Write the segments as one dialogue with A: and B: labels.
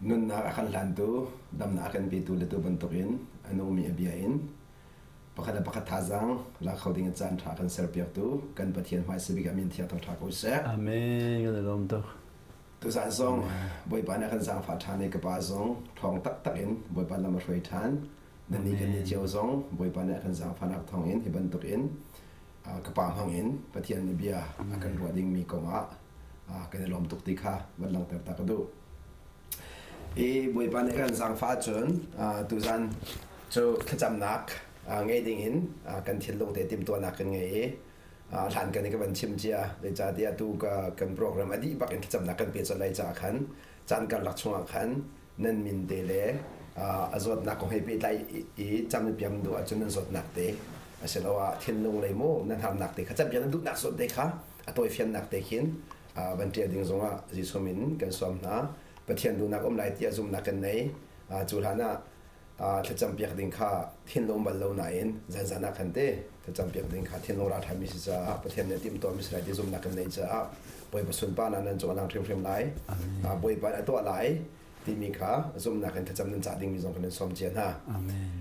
A: Nunnak a kan hlantu, damnak a kan petu le tu bantukin a nungmi a bia in pakhat le pakhat thazaang la kho ding in caan ṭha kan serpiaktu kan Pathian hmaisabik a min thiang thangṭha ko seh.
B: Amen. Kan i lawm tuk.
A: Tuzaan zong Bawipa nih a kan zaangfah ṭhan i ka pa zong ṭhawng taktak in Bawipa lam a hruai ṭhan. Nannih kan nih cio zong Bawipa nih a kan zaangfahnak thawngin hi bantukin ka pa hmangin Pathian nih bia a kan ruah dingmi kongah kan i lawm tuk ti kha van langhter ta ka duh. I Bawipa nih kan zaangfah ahcun tuzaan cu thlacamnak ngei dingin kan thinlung te timhtuahnak kan ngei i hlan kan i ka van chim cia zeicahtiah tu kan program a dih bak in thlacamnak kan pe colh lai caah khan caan karlak chungah khan nan min te le a zawtnak kong he pehtlai i cam piam duh ahcun nan zawtnak te asiloah thinlung lei mu nan harnak te kha campiak nan duhnak zawn te kha a tawifiannak te khin van ṭial ding zongah Jesuh min kan sawm hna. Pathian duhnak um lai tiah zumhnak kan nei. Cu hlan ah thlacam piak ding kha thinlung bal lo nain zanzan ah khan te thlacam piak ding kha thinlung ral ṭhami si caah Pathian nih timhtuahmi si lai ti zumhnak kan nei caah Bawipa sunparnak nan cung a lang hrimhrim lai. Bawipa nih a tuah lai timi kha zumhnak in thlacam nan cah dingmi zong kan in sawm cia hna.
B: Amen.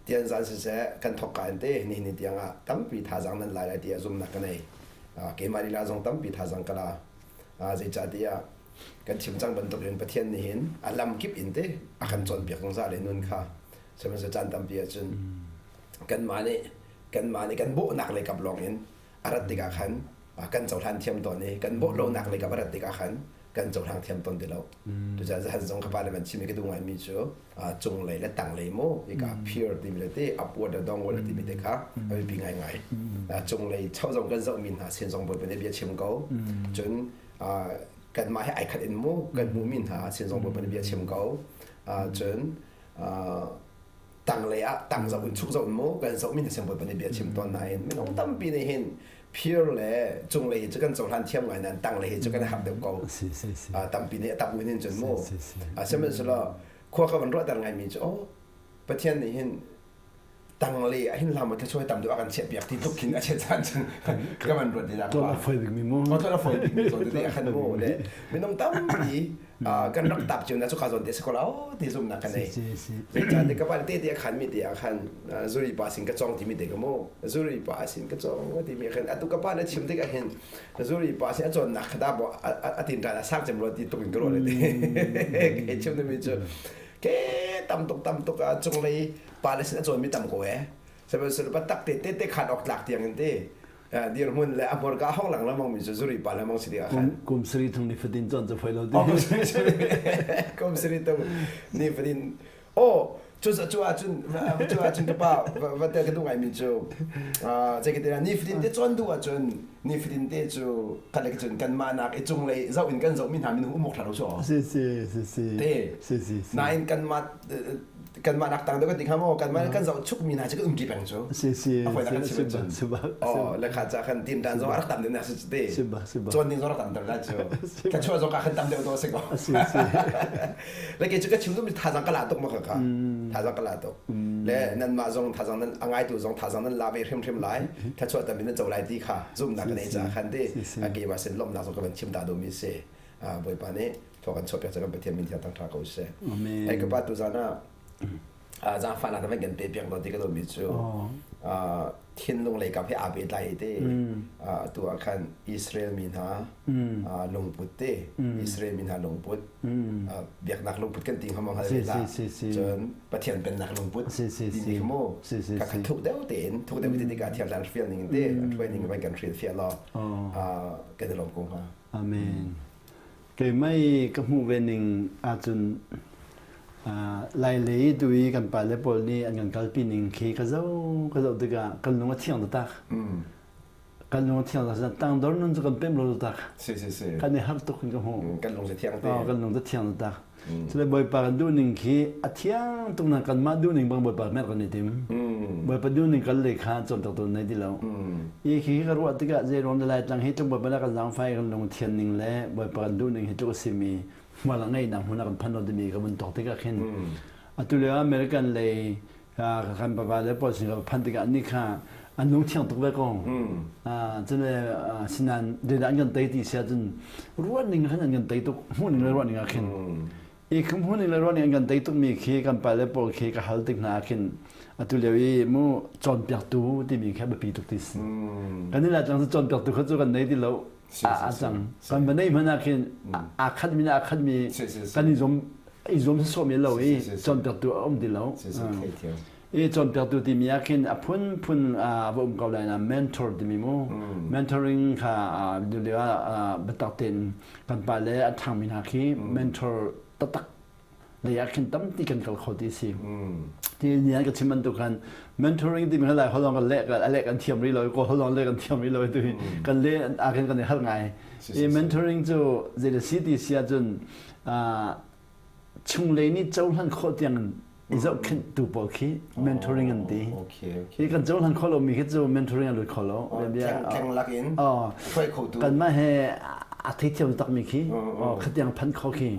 A: Tian zan siseh kan thawk ka in te nihin ni tiang ah tampi thazaang nan lai lai tiah zumhnak ka nei. Keimah lila zong tampi thazaang ka la. Zeicahtiah kan chim cang bantukin Pathian nih hin a lam kip in te a kan cawnpiak zungzal i nun kha sihmanhsehlaw caan tampi ahcun kanmah nih kanmah nih kan bawhnak lei kap lawng in a rat tikah khan kan cohlan thiam tawn i kan bawh lonak lei kap a rat tikah khan kan cohlang thiam tawn ti lo. Cucaah zahan zong ka pa le man chim i ka duh ngaimi cu cunglei le tanglei mu hika peer timi le ti upward le downward timi te kha a biapi ngaingai. Cunglei cho zong kan zohmi hna sin zong Bawipa nih bia chim ko. Cun kanmah he ai khat in mu kan hmuhmi hna sin zong Bawipa nih bia chim ko. Cun tanglei ah tang zoh in chuk zoh in mu kan zohmi hna siangbawi nih bia chim tawn nain minung tampi nih hin phir le cunglei hi cu kan cohlan thiam ngai nain tanglei hi cu kan har deuh ko tampi nih a tam in cun mu sihmanhsehlaw khua ka van ruahter ngaimi cu oh Pathian nih hin tanglei ah hin hlam thluachuah tam deuh a kan chiah piak ti tluk khin a chiah caan cun ka van ruat ti
B: tlol a foi bikmi mu
A: tlol a foi bikmi zawn te a khan mu le minung tampi kan rak tap cio na cu ka zawn te si ko la ti zumnak ka nei zeicah ka pa te te a khan mi te ah khan zuri pa sin ka cong timi te ka mu zuri pa sin ka cong timi khan atu ka pa na chim tik ah hin zuri pa sin a cawn nak kha da bo a tin ran a sak cem ro ti tuk in ka ro le te ke chim mi cu ke tam tuk tam tuk a cunglei pa le sin a cawn mi tam ko e sihmanhsehlaw pa tak te te te khan awk tlak tiang in te dirhmun le a hmurka hong lang lengmang mi cu zuri pa lengmang si ding
B: khan kum sari thung ni fatin cawn cu foi lo
A: ti kum sari tung ni fatin oh cu cu ahcun cu ahcun ka pa va tel ka duh ngai mi cu zei ka ti ni fatin te cawn duh ahcun ni fatin te cu khat le cun kanmah nak i cunglei zoh in kan zoh mi hna minung um awk hlah lo cu
B: si si si si
A: te nain kanmah kanmah nak tang deuh kan ti kha maw kanmah kan zoh chuk mi hna cu kan umṭi peng cu
B: si si
A: a foi kan chim cun oh le kha cha khan tin dan zong a rak tam deuh na si te cawn ding zong rak tam deuh la cu ka chuah zong ka khan tam deuh to si ko
B: si si
A: le ke cu ka chim mi thazang ka la tuk ma ka ka thazang ka la tuk le nan mah zong thazang nan a ngaitu zong thazang nan la ve hrimhrim lai thachuah tam in nan co lai ti kha zumnak ka nei ca khan te a ke ma sin lomnak zong ka van chim ta do mi si Bawipa nih thaw kan chuahpiak cu kan Pathian min thiang thangṭha ko seh.
B: Amen.
A: Ai ka pa tuzan ah zaangfahnak na van kan pe piak lo ti ka duhmi cu thinlung lei kap he aa pehtlai te atu ah khan Israel mi hna lungput te Israel mi hna lungput biaknak lungput kan ti hnga hal la cun Pathian pennak lungput timi kha mu ka kha thuk deuh tein thuk deuh te tikah thiam hlan fial ning te hruai ning van kan hrial fial law kan i lawm ko hnga
B: Amen. Keimah i ka hmuh ve ning ahcun Lailei tu i kan pale pawl nih an kan kalpi ning khi ka zoh ka zoh tikah kan lung a thiang taktak. Kan lung a thiang taktak. Tangdor nun cu kan pem lo taktak.
A: Si si si.
B: Kan i harh tuk in ka hmuh.
A: Kan lung cu thiang te.
B: Kan lung cu thiang taktak. Cule Bawipa kan duhning khi a thiang tuk na kanmah duhning bang Bawipa mer kan i tim. Bawipa duhning kal le kha cawntak tu nei ti lo. I khi ka ruah tikah zeiruang dah Laitlang hi tluk Bawipa na kan zaangfai kan lung thian ning le Bawipa kan duhning hi tluk a simi hmual a ngeihnak hmun a kan phan lo timi ka vun tok tikah khin atu lio American lei kan papa le pawl sin ka phan tikah ni kha An lung thiang tuk ve ko. Cun le sinan zeidah an kan tei ti si ahcun ruah ning khan an kan tei tuk, hmuh ning le ruah ning ah khin. I hmuh ning le ruah ning an kan tei tuk mi khi kan pale pawl khi ka hal tik hna ah khin atu lio i mu cawnpiaktu timi khi a biapi tuk ti si. Kan i Laitlang cu cawnpiaktu kha cu kan nei ti lo. A cang. Kan va neih hmanh ah khin aa khat mi le aa khat mi kan i zuam i zuam sawsawh mi lo i cawnpiaktu a um ti lo. I cawnpiaktu timi ah khin a phunphun a va um ko lai na mentor timi mu mentoring kha lio ah biatak tein kan pa le a ṭhangmi hna khi mentor taktak lei ah khin tampi kan kal kho ti si. Ti ni an ka chim bantuk khan mentoring timi kha lai holong kan leh a leh kan thiam rih lo ko holong leh kan thiam rih lo tu kan le ah khin kan i harh ngai. I mentoring cu zei si ti si ahcun chunglei nih cohlan khawh tiang in i zohkhenh tu pawl khi mentoring an ti. Hi kan cohlan khawh lomi khi cu mentoring a lut kho lo.
A: Tleng lak in hruai kho tu.
B: Kanmah he a theithiam takmi khi khatiang phan kho khi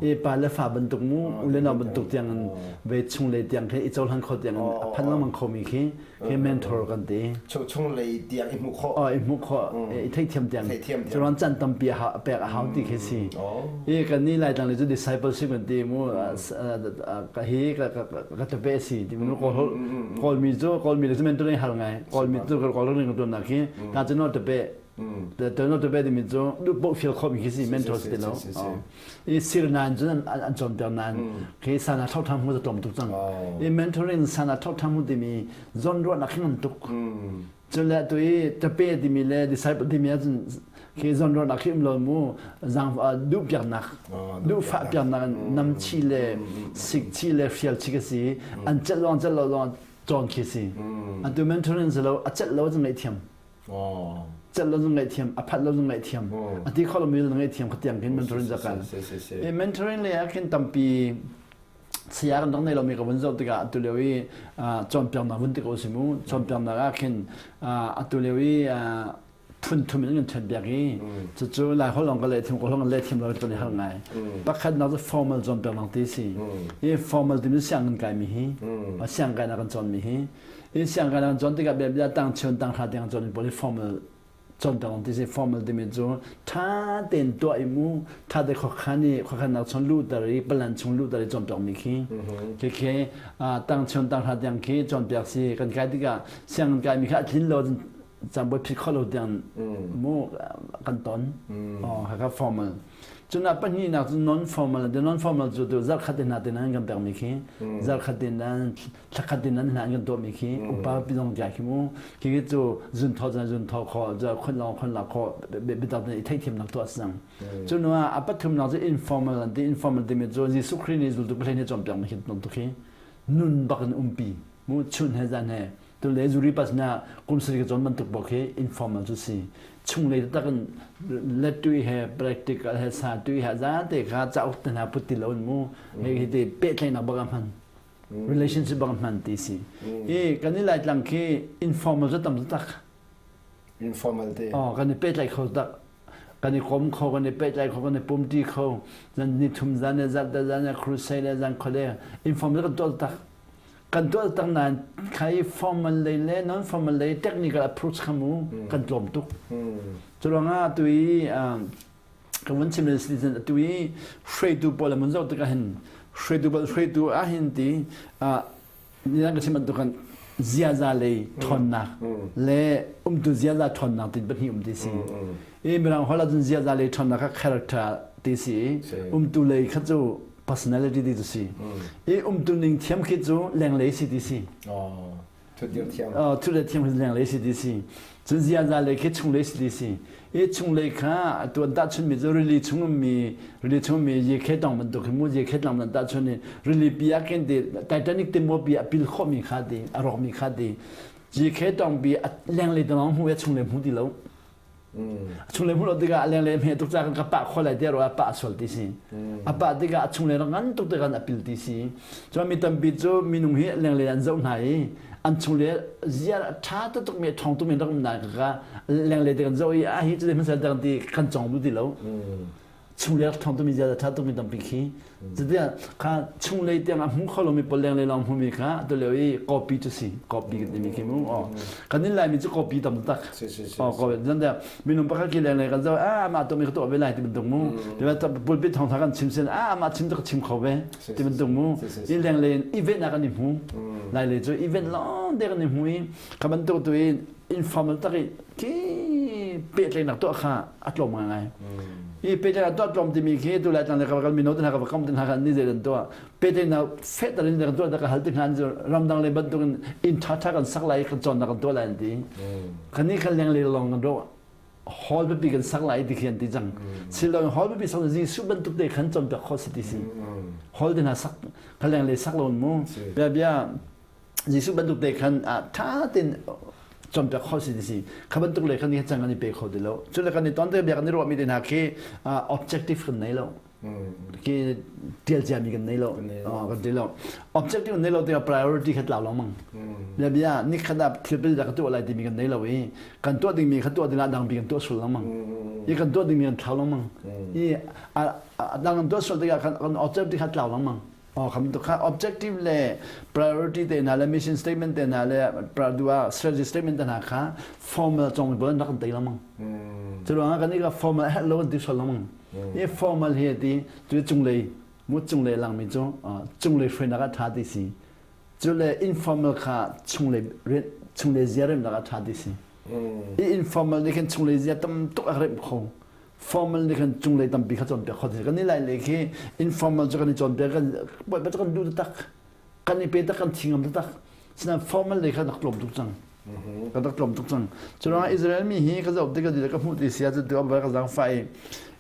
B: i pa le fa bantuk mu u le nau bantuk tiang in ve chung le tiang khi i cohlan kho tiang in a phan lengmang khomi khi khi mentor kan ti.
A: Chung lei tiang i hmuh khawh.
B: I hmuh khawh, i theihthiam tiang. Curuang can tampi a pek a hau ti khi si. I kan ni Laitlang le cu discipleship kan ti mu ka hi ka ka tape si ti mu kawl Kawlmi cu Kawlmi le cu mentoring hal ngai. Kawlmi cu Kawl ring tuan nak khi ta cu no tape. Ta no tape timi cu duh poh fial khawh mi khi si mentor si ti lo. I sir nan cun an cawnpiak nan khi sana thok thang mu tlawm tuk cang. I mentoring sana thok thang mu timi zawnruahnak khi ngan tuk. Cun le tu i tape timi le disciple timi ahcun khi zawnruahnak khi um lo mu zang duh piaknak duh fah piaknak nam chi le sik chi le hrial chi ka si an celh lawng celh lo lawng cawn khi si. Atu mentoring si lo a celh lo cu ngaihthiam. Celh lo zong ngaihthiam, a phat lo zong ngaihthiam, a ti kho lomi zong ngaihthiam kha tiang khin mentoring zakal. I mentoring le ah khin tampi saya kan rak nei lomi ka vun zoh tikah atu lio i cawnpiaknak vun ti ko si mu. Cawnpiaknak ah khin atu lio i phun thum in kan ṭhenpiak i cucu Lai holh lawng ka leh thiam, Kawl holh kan leh thiam lo kan i har ngai. Pakhatnak cu formal cawnpiaknak ti si. Hi formal timi sianginn kaimi hi, sianginn kai kan cawnmi hi. Hi sianginn an cawn tikah biabia tang chun tang hra tiang cawn pawl hi formal cawnpiak ti si. Formal timi cu ṭha tein tuah i mu ṭha te khuakhan i khuakhannak chung luhter i palan chung luhter i cawnpiak mi khi khi tang chun tang hra tiang khi cawnpiak si. Kan kai tikah sianginn kai mi kha a tlin lo cangbawi phit kho lo tiang mu kan ton. Kha formal. Cun a pahnihnak cu non formal. Non formal cu tu zarkhat in hna te nan kan pekmi khi zarkhat in nan thlakhat in nan hna kan tuahmi khi upa pi zong tia khi mu khi khi cu zun tho zun zun tho kho za khon long khon la kho biatak i theithiam nak tuah sang cu nu ah a pathum nak cu informal an ti. Informal timi cu Jesuh Khrih nih zultu pahlein he cawnpiak mi khi tu khi nun bak in umpi mu chun he zan he tu le zuri pas na kum sari ka cawn bantuk bok khi informal cu si chung lei tak in let tui he practical he sa tui he za te kha cauk te hna put ti lo in mu he hi te pehtlaihnak bak a hman relationship bang hman ti si. I kan i Laitlang khi informal cu tam tak.
A: Informal te.
B: Oh, kan i pehtlaih kho tak, kan i kom kho, kan i pehtlaih kho, kan i pumti kho. Zan ni thum zan le zat zan le crusade le zan khole informal kan tuah tak, kan tuah tak nain khai formal lei le non formal lei technical approach kha mu kan tlawm tuk. Cu ruangah tu i kan vun chim le citizen atu i hruaitu pawl an vun zoh tikah hin hruaitu pawl hruaitu ah hin ti nilang ka chim bantuk kan ziaza lei ṭhawnnak le umtu ziaza ṭhawnnak ti pahnih um ti si. I mirang holh ahcun ziaza lei ṭhawnnak kha character ti si i umtu lei kha cu personality ti cu si. I umtu ning thiam khi cu lenglei si ti si.
A: Thutdir thiam.
B: Thutdir thiam khi lenglei si ti si. Cun ziaza lei khi chunglei si ti si. I chunglei kha tuan tahchun mi cu rili chung ummi rili chung ummi yekhe tong bantuk khi mu yekhe tlang nan tahchun i rili pi ah khin ti Titanic timaw pi a pil khawh mi kha ti a rawk mi kha ti yekhe tong pi a lenglei tong hmu a chunglei hmu ti lo. A chunglei hmuh lo tikah a lenglei hme tuk caah ka pah kho lai tiah ruah a pah sual ti si. A pah tikah a chunglei rak ngan tuk tikah a pil ti si. Cun mi tampi cu minung hi lenglei an zoh hna i an chunglei ziar a ṭha tuk mi a ṭhawng tuk mi rak um na ka lenglei te kan zoh i a hi cu hmasal ti kan cong duh ti lo. Chunglei rak ṭhawng tukmi ziaza ṭha tukmi tampi khi. Cutiah kha chunglei tiang a hmu kho lomi pawl lenglei lawng hmumi kha atu lio i copy cu si. Copy kan timi khi mu. Aw. Kan in Laimi cu copy tam tak. Aw copy. Zan tiah minung pakhat khi lenglei kan zoh ah mah tuahmi ka tuah ve lai ti bantuk mu. Tiba pulpit thawngtha kan chim sin ah mah chim cu ka chim kho ve ti bantuk mu. I lenglei in event ah kan i hmu. Lailei cu event lawng te kan i hmu i kha bantuk tu i informal tak i khi pehtlaihnak tuah kha a tlawm ngaingai. Hi pehtlaihnak tuah tlawm timi khi tu lai tlang le kan mino te hna ka kam te hna kan ni zei an tuah pehtlaihnak fehter in kan tuah ka hal te hna an ramdang le bantuk in inn ṭha ṭha kan sak lai kan cawnnak kan tuah lai an ti. Kan ni kan leng le lawng kan ro hall pipi kan sak lai ti khi an ti cang. Silo hall pipi sak Jesuh bantuk te khan cawnpiak khawh si ti si. Hall te hna sak ka leng le sak lo mu. Bia bia Jesuh bantuk te khan ṭha tein cawnpiak kho si ti si. Kha bantuk le khan ni cang kan i pe kho ti lo. Cun le kan i ton te bia kan i ruahmi te hna khi objective kan nei lo. Khi tial ciami kan nei lo. Kan ti lo. Objective kan nei lo tikah priority kha tlau lengmang. Bia bia ni khat ah thil pali dah ka tuah lai timi kan nei lo i kan tuah dingmi kha tuah dingah dang bi kan tuah sul lengmang. I kan tuah dingmi kan thlau lengmang. I a dang kan tuah sual tikah kan objective kha tlau lengmang. Kham tu kha objective le priority te hna le mission statement te hna le dua strategy statement te hna kha formal chong bol nak te lamang cu ruangah kan i formal he lo ti sol lamang i formal hi ti tu chunglei mu chunglei langmi cu chunglei hruainak ah tha ti si cu le informal kha chunglei chunglei zia remnak ah tha ti si i informal nih khan chunglei zia tam tuk a remh kho Formal nih khan cunglei tampi kha cawnpiak kho kan i lai le khi informal cu kan i cawnpiak kan bawipa cu kan duh taktak kan i pe tak kan thi ngam taktak sinain formal lei kha rak tlawm tuk cang kan rak tlawm tuk cang cu ruangah Israel mi hi ka zoh tik ka ka hmuh ti sia cu tu ka zang fa i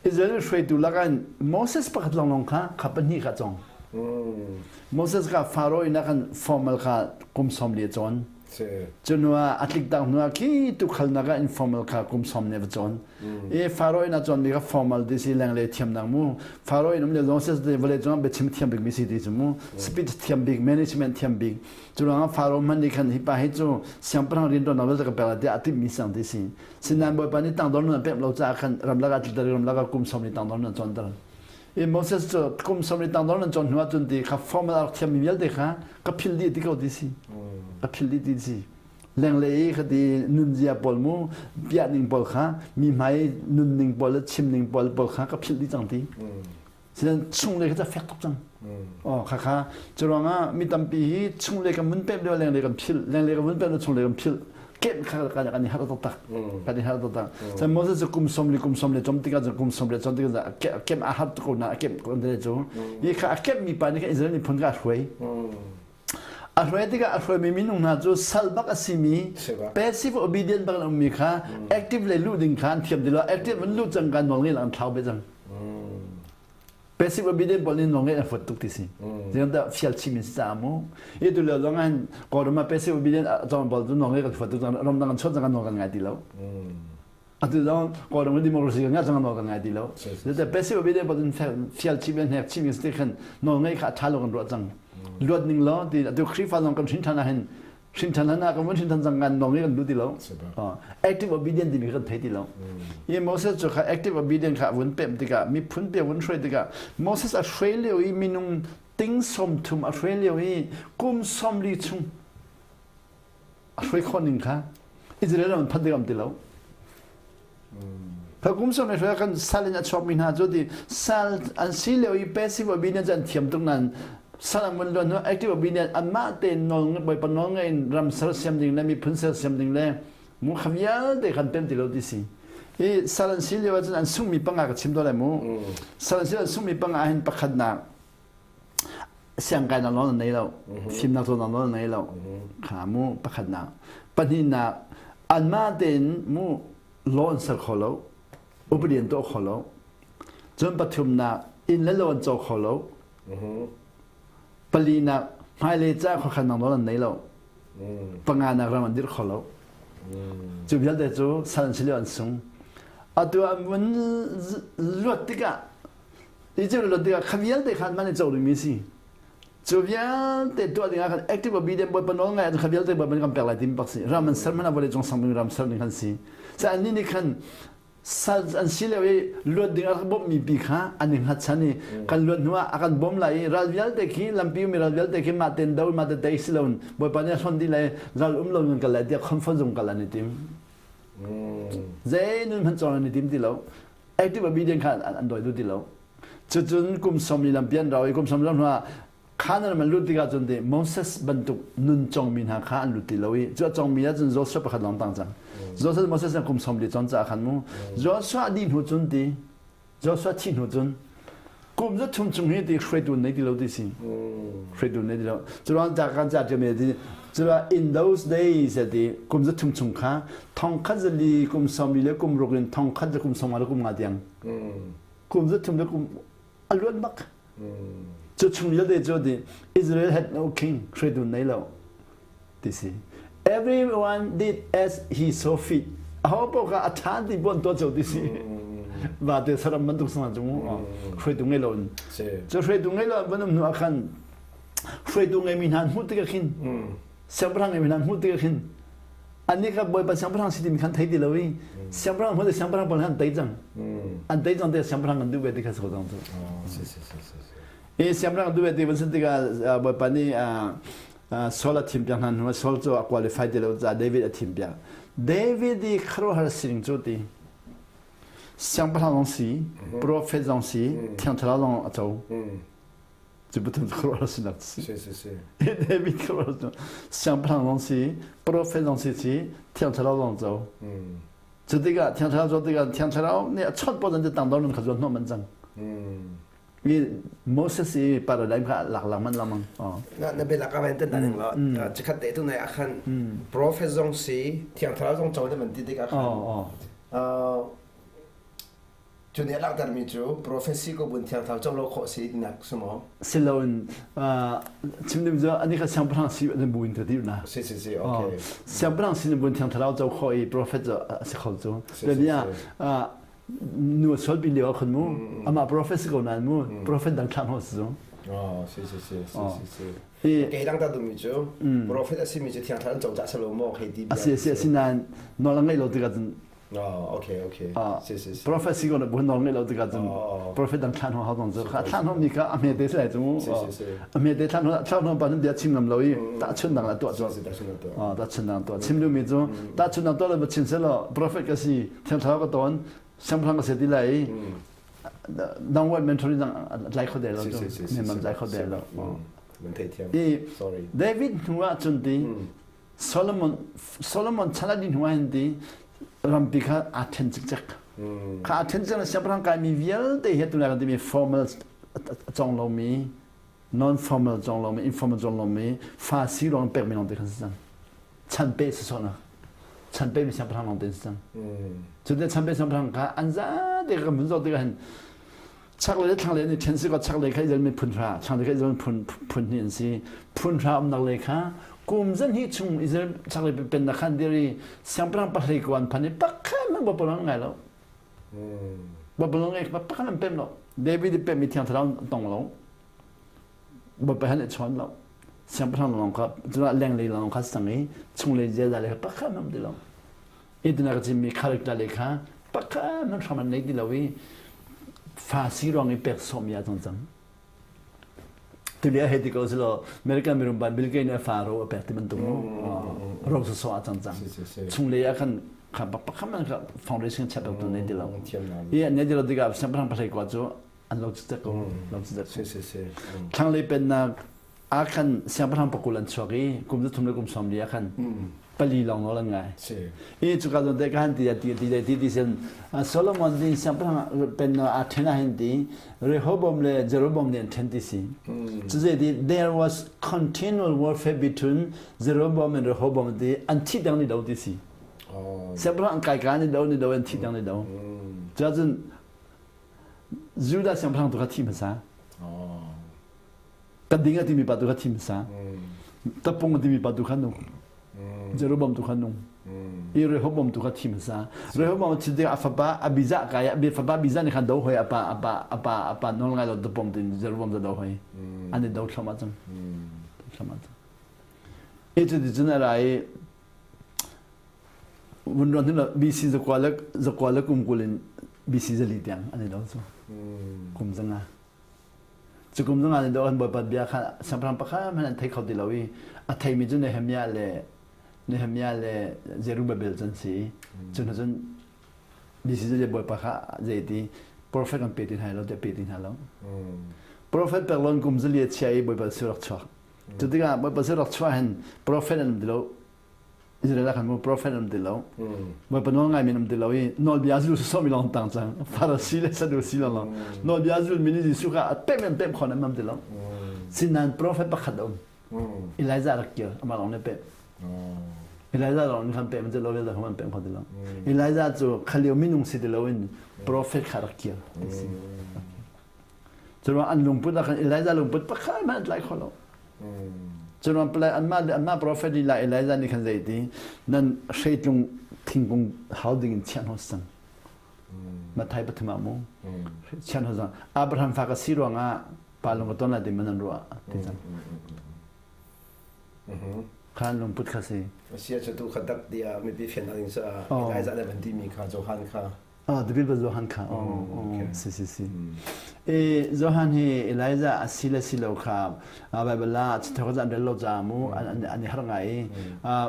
B: Israel hruaitu lakah Moses pakhat lawnglawng kha kha pahnih kha cong Moses kha Pharaoh in a kan formal kha kum som li a cawn Cu hnu ah a tlik dang hnu ah khi tukhalnak ah informal kha kum som ne va cawn. I Pharaoh in a cawnmi kha formal ti si lenglei thiamnak mu. Pharaoh in um le zong si vawlei cungah biachim thiam bik mi si ti cu mu. Speech thiam bik, management thiam bik. Cu ruangah Pharaoh hmanh nih khan hi pa hi cu siangpahrang rianṭuannak vialte ka pek lai tiah a timhmi siang ti si. Sinain Bawipa nih tangdor nun a pek lo caah khan ramlak ah tliter i ramlak ah kum som ni tangdor nun a cawnter. I Moses cu kum 70 tangdor nan cawn hnu ahcun ti kha formal a rak thiammi vialte kha ka philh dih ti ko ti si. Ka philh dih ti si. Lenglei i khati nunzia pawl mu piah ning pawl kha mi hmai nun ning pawl le chim ning pawl pawl kha ka philh dih cang ti. Sinan chunglei kha ca fek tuk cang. Oh kha kha cu ruangah mi tampi hi chunglei kan vun pemh lio lenglei kan philh lenglei kan vun pemh lio chunglei kan philh ken kha kan kan i harh taktak kan i harh taktak cun Moses cu kum som li kum som le com tikah cun kum som le com tikah kem a har tuk ko na a kem ko te cu hi kha a kem mi pa nih khan Israel miphun kha a hruai a hruai tikah a hruai mi minung hna cu sal bak a simi passive obedient bak an ummi kha active le luh ding kha an thiam ti lo active an luh cang kan nawl ngei lang an thlau be cang Passive obedient pawl nih nawlngeih an fuat tuk ti si. Zeitindah fial chim in si caah mu. I tu lio zong ah Kawlram ah passive obedient a cawng pawl cu nawlngeih kan fuat tuk cang ramdang an chuat cang kan nawl kan ngai ti lo. Atu zong Kawlram democracy kan ngah cang nawl kan ngai ti lo. Zeicah passive obedient pawl fial chim in hnek chim in si ti khan nawlngeih kha a ṭha lo kan ruah cang. Luat ning law ti atu Khrihfa zong kan hrin ṭhan ah hin hrin ṭhan hna kan vun hrin ṭhan cang ngan nong i kan duh ti lo active obedient timi kan thei ti lo i Moses cu kha active obedient kha vun pemh tikah miphun pe vun hruai tikah Moses a hruai lio i minung ting som thum a hruai lio i kum som li chung a hruai khawh ning kha Israel ram phan tikam ti lo Kum som le hruai kan sal in a chuakmi hna cu ti sal an si lio i passive obedience an thiam tuk nan sal an vun luan hnu active obedience anmah tein nawl bawipa nawl ngei in ram sersiam ding le miphun sersiam ding le mu kha vialte kan pem ti lo ti si i sal an si lio ahcun an sungmi panga ka chim dawn lai mu sal an si an sungmi panga hin pakhatnak siangkai nak nawl an nei lo fimnak cawnnak nawl an nei lo kha mu pakhatnak pahnihnak anmah tein mu law an ser kho lo upadi an tuah kho lo cun pathumnak inn le lo an caw kho lo palinak hmailei ca khuakhan nak nawl an nei lo panganak ram an dirh kho lo cu vialte cu sal an si lio an sung atu an vun luat tikah Egypt luat tikah kha vialte kha an man i co dingmi si cu vialte tuah dingah khan active obedient bawipa nawl ngai ahcun kha vialte bawipa nih kan pek lai timi bak si ram an ser hmanh ah vawlei cung sang ram ser ding kan si sa annih nih khan Sal an si lio i luat ding a rak bawmhmi pi kha an i hngatchan i kan luat hnu ah a kan bawm lai i ral vialte khi lampi ummi ral vialte khi mah ten do mah te tei si loin Bawipa nih a hlonh dih lai ral um lo in kal lai tiah comfort zone kal an i tim. Zei nun hmanh cawn an i tim ti lo. Active obedient kha an dawi duh ti lo. Cucun kum 40 lampi an rau i kum 40 lam hnu ah Canaan an lut tikah cun Moses bantuk nun congmi hna kha an lut ti lo i cu a congmi ah cun Joshua pakhat lawng tang cang. Joshua Moses kum 40 con caah khan mu Joshua dih hnu cun ti Joshua thih hnu cun kum za thum chung hi ti hruaitu nei ti lo ti si hruaitu nei ti lo curuang ca kan ca ṭiami ti curuang in those days ti kum za thum chung kha thong khat zali kum 40 le kum ruk in thong khat le kum 50 le kum nga tiang kum za thum le kum a luan bak cu chung vialte cu ti Israel had no king hruaitu nei lo ti si everyone did as he saw fit aho paoh kha a ṭha ti buan tuah cio ti si va te saram bantuk sang cu mu hruaitu ngei lo in cu hruaitu ngei lo van um hnu ah khan hruaitu ngei mi hna hmuh tikah khin siangpahrang ngei mi hna hmuh tikah khin annih kha Bawipa siangpahrang si timi khan thei ti lo i siangpahrang hmuh siangpahrang pawl an tei cang an tei cang te siangpahrang kan duh ve ti kha so cang cu i siangpahrang duh ve ti van sin tikah Bawipa nih Saul a thim piak hna hnu Saul cu a qualify ti lo caah David a thim piak David i khuaruahhar sining cu ti siangpahrang zong si prophet zong si thiang thlarau zong a co Cu pathum khuaruahhar sinak si. David khuaruahhar cu siangpahrang zong si, prophet zong si si, Thiang Thlarau zong co. Cu tikah Thiang Thlarau co tikah Thiang Thlarau nih a chawnh paoh zan tang dor kha zuan hnawh man cang. I Moses i paradigm kha lak lang man lamang.
A: Na na belak awen ten daning lo. Chikhat te tu nai akhan prophet zong si, Thiang Thlarau zong co te man ti tik akhan. Cu nih a langhtermi cu prophecy ko bun thiangthlau co lo khawh si tinak si maw?
B: Si loin chim ding cu ani kha siangpahrang si an bu in ka ti na.
A: Si si si okay.
B: Siangpahrang si bun thiangthlarau co khawh i prophet cu a si kho cu. Bia nu sual pi lio khon mu ama prophet si ko nan mu prophet dang thlang ho si cu.
A: Oh si si si si si si. Kei dang ta dumi cu prophet a simi cu thiangthlarau an co cah selo maw hei ti
B: bia. Asi si si nain nawl a ngeih lo tikah cun
A: Oh, okay, okay. Si, si, si.
B: Prophet si ko na buan nawl ngeih lo tikah cun prophet dang thlan ho hau dong cu kha thlan ho mi kha a hme te sai cu a hme te thlan ho thlan ho pa nan bia chim ngam lo i ta chun dang la tuah cu ta chun dang tuah chim lu mi cu ta chun dang tuah lo chim se lo prophet ka si thiang thlarau ka ton siangpahrang ka se ti lai i downward mentoring dang tlai kho de lo cu ne man tlai kho de lo i David hnu ah cun ti Solomon Solomon chan a dih hnu ah hin ti rampi kha aa ṭhen cikcek. Kha aa ṭhen cikcek siangpahrang kaimi vialte hi atu kan timi formal a cawng lomi non formal cawng lomi informal cawng lomi fa si ruang pekmi lawng te khan si cang. Chan pe si sawhnak. Chan pe mi siangpahrang lawng te si cang. Cu te chan pe siangpahrang kha an zate kan vun zoh tikah hin chaklei le thlanglei an i ṭhen si kaw chaklei kha Israel mi phun hra thlanglei kha Israel phun phun hnih an si phun hra umnak lei kha kum zan hnih chung Israel chaklei pennak khan dir i siangpahrang pahlei ko an phan i pakhat hmanh Babylon ngai lo Babylon ngai pakhat an pem lo David i pem i thiang thlarau tong lo Bawipa han i chawn lo siangpahrang lawng kha cuna lenglei lawng kha sang i chunglei ziaza le pakhat hmanh ti lo Itina ka chimmi character le kha pakhat hmanh hram an nei ti lo i fa si ruang i pek sawm ya cang cang. Tulia he ti ko silo American mirum ban Bill Gates nih a fa ro a pek ti bantuk mu ro so so a cang cang. Chunglei ah khan kha pakhat man kha foundation chap tu nei ti lo. I nei ti lo tikah siangpahrang pahlei kwa cu an lo cicek ko lo cicek. Thlanglei pennak ah khan siangpahrang pakul an chuak i kum za thum le kum sawm li ah khan pali lawng nawl an ngai. I cuka zawn te ka han ti ti ti ti ti sen Solomon din siangpahrang pen a then ah hin ti Rehoboam le Jeroboam nih an then ti si. Cu zei ti there was continual warfare between Jeroboam and Rehoboam ti an thi dang ni do ti si. Siangpahrang an kai ka ni do ni do an thi dang ni do. Cuacun Judah siangpahrang tu kha thi hmasa. Ka ding a timi pa tu kha thim sa. Tapung a timi pa tu kha nung. Jeroboam tu kha nung. I Rehoboam tu kha thim sa. Rehoboam thi ding a fapa Abijah kai a fapa Abijah nih khan do hoi apa apa apa apa nol ngai lo tapung tin Jeroboam ta do hoi. An i do thlom cang. Thlom cang. I cu ti cun a ra i Vun ruan hin BC 9 le kum 20 in BC 4 tiang an i do cu. Kum 5. Cu kum 5 an i do an Bawipa bia kha siangpahrang pakhat hmanh an thei kho ti lo i a theimi cu Nehemiah le Zerubbabel cu an si. Cu hna cun BC cu Bawipa kha zeiti prophet kan pe ti hna lo tiah pe ti hna lo. Prophet pek lon kum 4 a chia i Bawipa su rak chuak. Cu tikah Bawipa su rak chuah hin prophet an um ti lo. Israel ah khan mu prophet an um ti lo. Bawipa nawl ngaimi an um ti lo i nawlbia zul sawsawh mi lawng tang cang. Farasi le Sadusi lawng lawng. Nawlbia zul mi nih Jesuh kha a pem in pem khon an um ti lo. Sinain prophet pakhat a um. Elijah rak kir amah lawng nih pem. Elijah lawng nih khan pem ti lo vialte khan an pem kho ti lo. Elijah cu khalio minung si ti loin prophet kha rak kir ti si. Curuang an lungput ah khan Elijah lungput pakhat hmanh an tlai kho lo. Curuang palai anmah le anmah prophet lila Elijah nih khan zeiti nan hreitlung thingkung hau ding in chiah hna sang. Matthai 3 ah mu. Chiah hna sang. Abraham fa ka si ruangah pa lung ka ton lai ti man an ruah ti cang. Khan lungput kha si.
A: Sia cu tu kha dak tiah mipi fian ding sa Elijah le van timi kha Johan kha.
B: Ah, David ba Johan kha. Oh, si si si. E Johan hi Elijah a si le si lo kha Bible ah chithok zan rel lo ca mu an an har ngai.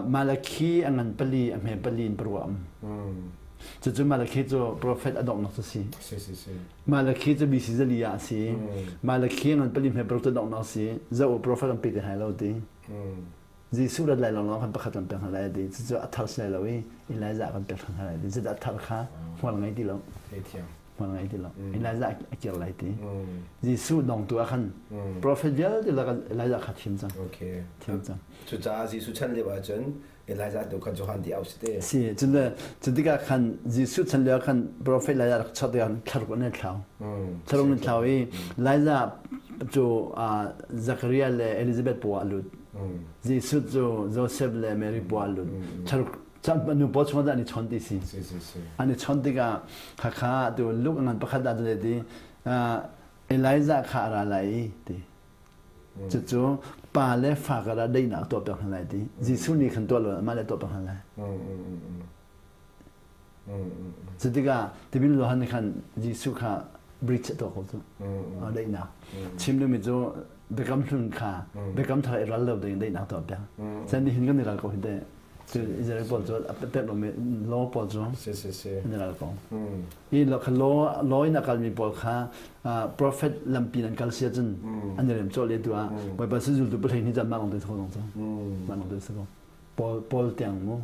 B: Malakhi a ngan pali a hme pali in paruam. Cucu Malakhi cu prophet a donghnak cu si.
A: Si si si.
B: Malakhi cu BC 4 ah a si. Malakhi a ngan pali hme paruk cu donghnak si. Zo prophet an pe te hai lo ti. Jesuh rat lai lawnglawng khan pakhat kan pek hna lai a ti. Cucu a thar si lai lo i Elijah kan pek hna lai ti. Cucu a thar kha hmual ngei ti lo. Hmual ngei ti lo. Elijah a kir lai ti. Jesuh dongtu ah khan prophet vialte lakah Elijah kha thim cang.
A: Okay.
B: Thim cang.
A: Cucaah Jesuh chan lio ahcun Elijah tu kha Johan ti au si te.
B: Si, cun le cu tikah khan Jesuh chan lio khan prophet Elijah rak chot tikah thlaruk an i thlau. Thlaruk an thlau i Elijah cu Zachariah le Elizabeth paw ah lut. Jesuh cu Joseph le Mary paw ah lut. Thlaruk nu paw chung an i chawn ti si. An i chawn tikah khakha tu Luke ngan pakhat ah cun ti Elijah kha a ra lai i ti. Cucu pa le fa kar ah daihnak tuah piak hna lai ti. Jesuh nih khan tuah lo amah le tuah piak hna lai. Cu tikah tipil Johan nih khan Jesuh kha bridge a tuah ko cu. Daihnak. Chim duhmi cu biakam hlun kha biakam thar i ral lo ding daihnak tuah piak. Cun nihin kan i ral ko hi teh. Cu Israel pawl cu a pek lomi law pawl cu an i ral ko. I lo kha law law in a kalmi pawl kha prophet lampi an kal sia cun an i rem cawh le tu ah Bawipa si zultu pahlei ni caan mah lawng te si ko dong cu. Mah lawng te si ko. Paul Paul tiang mu.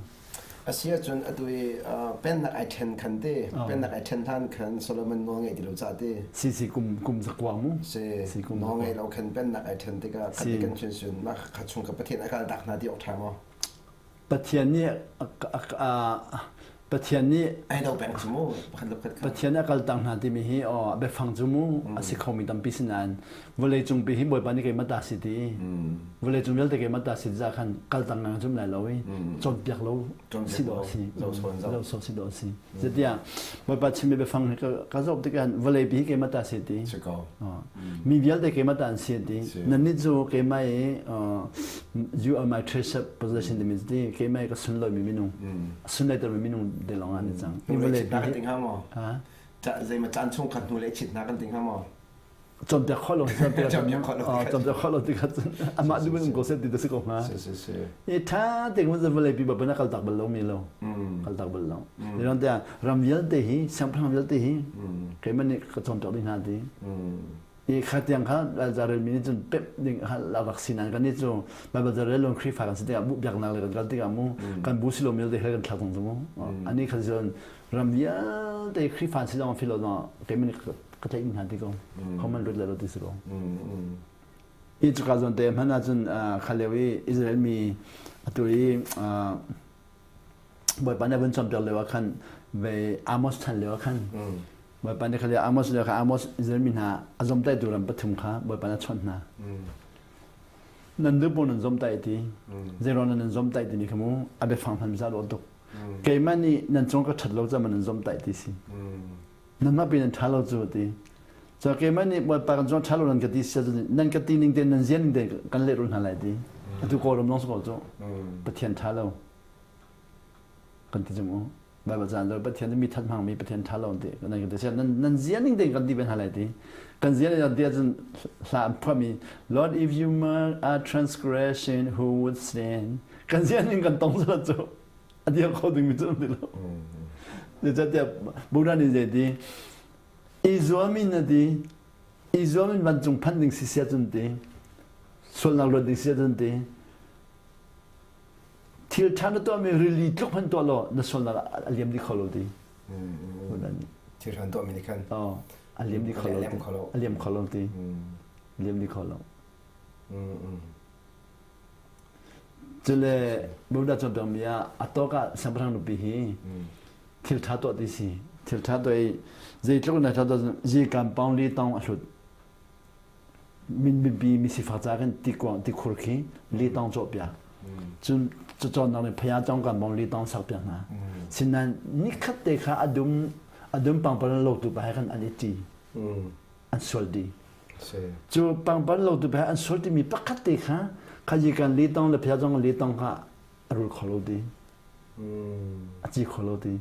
A: A si ahcun atu i pennak ai ṭhen khan te, pennak ai ṭhen hlan khan Solomon nawl ngeih ti lo ca te.
B: Si si kum kum zakua mu.
A: Si nawl ngei lo khan pennak ai ṭhen tikah khat ti kan chun sun mah kha chung ka Pathian a kal tak hna ti awk ṭha maw?
B: Pathian nih Pathian nih
A: ai do peng cu mu pakhat le pakhat kha.
B: Pathian a kal tang hna timi hi aw biafang cu mu a si khomi tampi si nain vawlei cung pi hi Bawipa nih keimah ta si ti vawlei cung vialte keimah ta si ti khan kal tang ngang zum lai lo i cawnpiak lo si dawh si zo so si dawh si zatiah Bawipa chimmi biafang hi ka zoh tikah vawlei pi hi keimah ta si ti mi vialte keimah ta an si ti nannih cu keimah i you are my treasure possession timi ti keimah i ka sunlawi mi minung sunlawi mi minung de lawng ah ni cang
A: vawlei pi hi zei ma caan chung khat hnu le chit hna kan ting hnga maw
B: Cawnpiak khawh lo cawnpiak khawh lo tikah cun amah duh in um ko seh ti si ko hnga. I ṭha tein vawlei pi bal kal tak bal lo mi lo kal tak bal lo. Ni tiah ram vialte hi siangpahrang vialte hi keimah nih ka cawnpiak dih hna ti. I kha tiang kha Zarel mi nih cun pep ding rak si nain kan nih cu Baibal Zarel lon Khrihfa kan si tikah bu biaknak le kan kal tikah mu kan bu si lo mi vialte he kan thlak cang cu mu. Ani kha cun ram vialte Khrihfa si zong filo keimah nih ka tlaih hna ti ko homan lut le lo ti si ko i cuka zawn te hman ahcun kha lio i Israel mi atu i Bawipa nih vun cawnpiak lio ah khan ve Amos chan lio ah khan Bawipa nih kha lio Amos lio kha Amos Israel mi hna a zomtaitu ram pathum kha Bawipa nih a chawnh hna nan duh pawl nan zomtaih ti zeiruang nan zomtaih timi kha mu a biafang hman za lo tuk keimah nih nan cung ka ṭhat lo caah nan zomtaih ti si Nanmah pi nan ṭha lo cu a ti. Cun keimah nih Bawipa kan cung ṭha lo nan ka ti sia cun nan ka ti ning tein nan zian ning tein kan lehrulh hna lai ti. Atu Kawlram zong si ko cu. Pathian ṭha lo. Kan ti chung u. Baibal caan cu Pathian mi that hmang mi Pathian tha lo ti kan kan ti sian nan nan zia ning ding kan ti ben halai ti. Kan zia ning ti ahcun hla an phuah mi Lord, if you mark our transgression, who would stand? Kan zia ning kan tong sala cu a dia kho ding mi cu ti lo. Zeicahtiah Buddha nih zei ti i zuam in a ti i zuam in vancung phan ding si sia cun ti sualnak luat ding si cun ti thil ṭha na tuahmi rili tluk hmanh tuah law na sualnak a liam dih kho lo ti.
A: Thil ṭha tuahmi nih khan
B: oh a liam dih kho lo ti a liam kho lo ti liam dih kho lo. Cule Buddha cawnpiakmi ah a tawk ah siangpahrang nupi hi thil ṭha tuah ti si. Thil ṭha tuah i zeitluk in ṭha tuah zi kan paung li tong a hlut. Min bipi mi sifak ca kan ti kuang ti khur khi li tong cawh piak. Cun cacawnnak nih phaya cong kan bong li tong sak piak hna. Sinain nikhat te kha adum adum pangpar lo tu pa he khan an i ṭi. An sual dih. Cu pangpar lo tu an sual timi pakhat te kha khaji kan li tong le phia zong li tong kha a rul kho lo ti. A ci kho lo ti.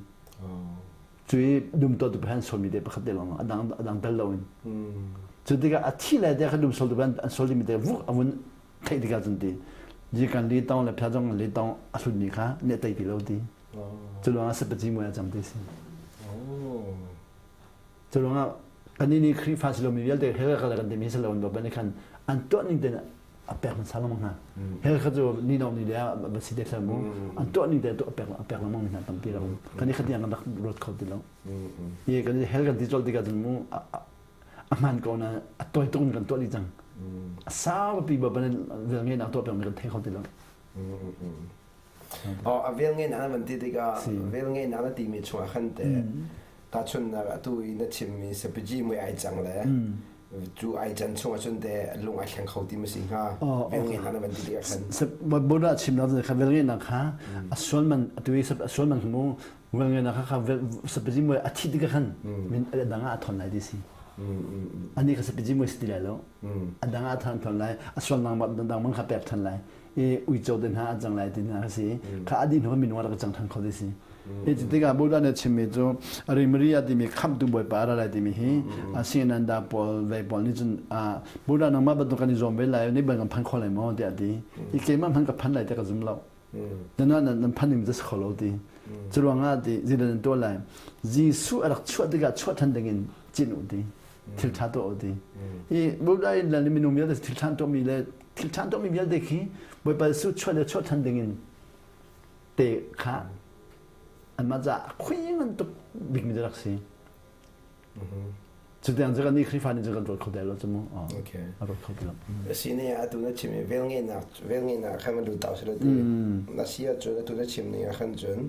B: Cu i dum to tu an sual mi te pakhat te lawng adang adang tel lo in. Cu tikah a thi le te kha dum sol tu an sual timi te vuk a vun theih tikah cun ti. Ji kan li tong le phia zong li tong a hlut mi kha ne tei ti lo ti. Cu lawng ah sapaci mui a cang ti si. Cu ruangah kannih nih Khrihfa si lomi vialte hell kal kan timi si lo ban khan an tuah ning tein a pek hmasa lengmang hna. Hell kha cu ni dong ni le va si te thla mu. An tuah ning te a pek a pek lengmang hna tampi lo. Kan i khatiang kan rak ruat kho ti lo. Hi kan hell kan ti col tikah cun mu a hman ko na a tawi tuk in kan tuah dih cang. A sau pi ba ban vel nge nak tuah peng mi kan thei kho ti lo.
A: Oh, a vel nge na van ti tikah vel nge na timi chungah khan te tahchunhnak atu i na chimmi sapiji mui ai cang le cu ai can chungah cun te lung ai thleng kho ti ma si hnga vel nge na van ti tikah khan
B: Buddha chim nak kha vel nge na kha a sual man atu i a sual man mu vel nge na kha kha sapiji mui a thi tikah khan min a dang ah a thon lai ti si ani kha sapiji mui si ti lai lo a dang ah a thon thon lai a sual nang dang mang kha pek than lai i uico te hna an cang lai ti hna a si kha a dih hnu minung a rak cang than kho ti si hi tikah Buddha nih chimmi cu Maria timi khamhtu bawipa a ra lai timi hi Sinanda pawl vei pawl nih cun Buddha nangmah bantuk kan i zuam ve lai ni bang kan phan kho lai maw tiah a ti i keimah hmanh ka phan lai tiah ka zum lo nan nan phan ning cu kho lo ti cu ruangah ti zeidah nan tuah lai Jesuh a rak chuah tikah chuah than dingin cin u ti thil ṭha tuah u ti i Buddha in le minung vialte thil ṭha tuahmi le thil ṭha tuahmi vialte khi Bawipa Jesuh chuah le chuah ṭhan dingin te kha anmah caah khui ngan tuk bikmi cu rak si. Cu tiang cu kan nih Khrihfa nih cu kan ruat kho te lo cu mu. A ruat kho ti lo.
A: Si ne atu na chim i vel ngeihnak vel ngeihnak khan van lut tau si lo ti. Na si ahcun atu na chim ning ah khan cun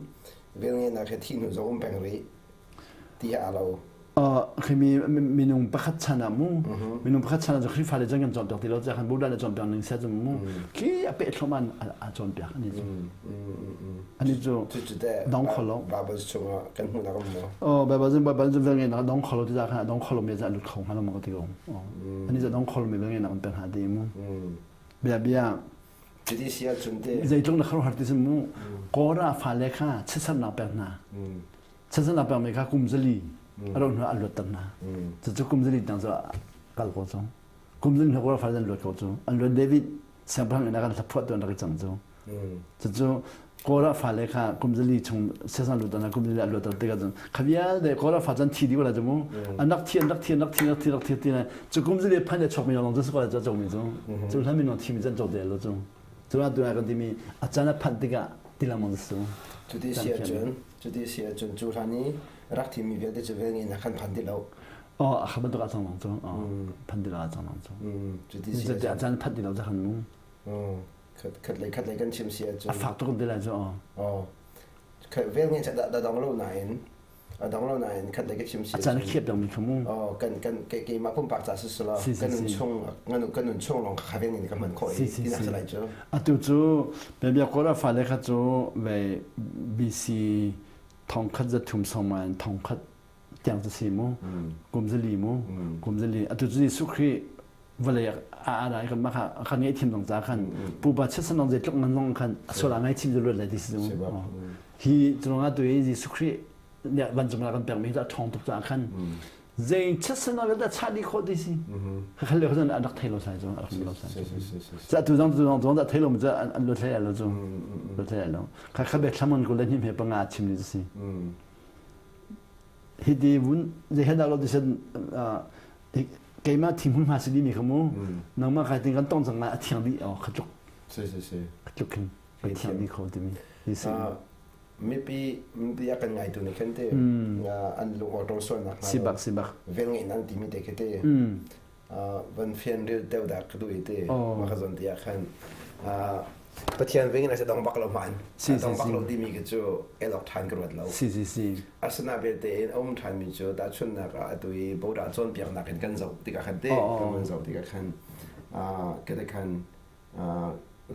A: vel ngeihnak he thi hnu zong um peng rih. ti a lo.
B: Khimi minung pakhat chan ah mu minung pakhat chan ah Khrihfa le cun kan cawnpiak ti lo ca khan Buddha le cawnpiak ning sia cu mu khi a peh thlom an a cawnpiak ani cu ani cu dong kholo
A: Bible chungah kan hmuh nak mu
B: oh Bible cun Bible cun vel ngai nak dong kholo ti za khan dong kholo me za lut kho hnga lo ma ka ti ko ani za dong kholo me vel ngai nak an pen ha ti mu bia bia
A: Cuti si ahcun te
B: zeitluk na kharuahhar ti mu Kora fale kha chiatsernak pek hna Chiatsernak pekmi kha kum 4 a rauh hnu ah an luatter hna. Cucu kum 4 tang cu kal ko cu. Kum 4 hnu Kora fale an luat ko cu. An luat David siangpahrang inn ah kan hlaphuah tu an rak i cang cu. Cucu Korah fale kha kum 4 chung siasang lut an kum 4 an luatter tikah cun kha vialte Korah fa cun thi dih ko lai cu mu. An rak thi an rak thi an rak thi an rak thi rak thi ti cu kum 4 phan le chuakmi lawng cu si ko lai cu a cawmi cu. Cu hlan minung thimi cu an cawk te lo cu. Cu ah tu kan timi a caan a phanh tikah ti lengmang cu.
A: Cuti si ahcun Cuti si ahcun cu hlan i rak thimmi vialte cu vel in a kan phan ti lo.
B: Oh, a kha bantuk a cang lang cu. Phan ti lo a cang lang cu.
A: Cuti si
B: ahcun. A caan phan ti lo ca khan mu.
A: Khat lei khat lei kan chim si ahcun.
B: A fak tuk ti lai cu.
A: Oh. Vel nge da dong lo nain a dong lo nain khat lei ka chim si.
B: A caan a khiap dong mi kha mu.
A: Oh, kan kan ke keimah pumpak ca si sila kan nun chung kan nun chung lawng kha vel nge ka hman khawh i ti nak lai cu.
B: Atu cu biabia Kawlram fale kha cu vei BC 1330 in 1000 tiang cu si mu kum 4 mu kum 4 atu cu Jesuh Khrih vawlei a ara kan mah kha kan ngaihthiam dong ca khan pupa chiatsan dong zeitluk ngan zong khan a sual a ngaichim zu luat lai ti si cu. Hi cungah tu i Jesuh Khrih nih vancung ah kan pekmi cu a ṭhawng tuk caah khan zei chiatsan ah dah chah dih khawh ti si. Khal le khan an rak thei lo sai cu a rak lo sai. Ca tu zong tu zong zong dah thei lo mu an lo thlei lo cu. Lo thlei lo. Kha kha be thlamon ko le hnim he panga chim ni si. Hi ti vun zei hen dah lo ti sen keimah thing hmun hma si di mi kha mu nangmah kai ting kan tong cang lai a thiang dih oh kha tluk.
A: Si si si.
B: Kha tluk khin ka thiang dih kho timi. Hi si.
A: Mipi mipi a kan ngaitu nih khan te an lung awṭawm sualnak
B: hnga sibak sibak
A: vel ngeih nang timi te khi te van fian ril deuh dah ka duh i te ma ka zon ti ah khan Pathian vengin a si dong bak lo hman dong bak lo timi khi cu elok ṭhan ka ruat lo.
B: Si si si.
A: Asina belte in a um ṭhanmi cu tahchunhnak ah atu i bodah cawnpiaknak in kan zoh tikah khan te kan zoh tikah khan ka khan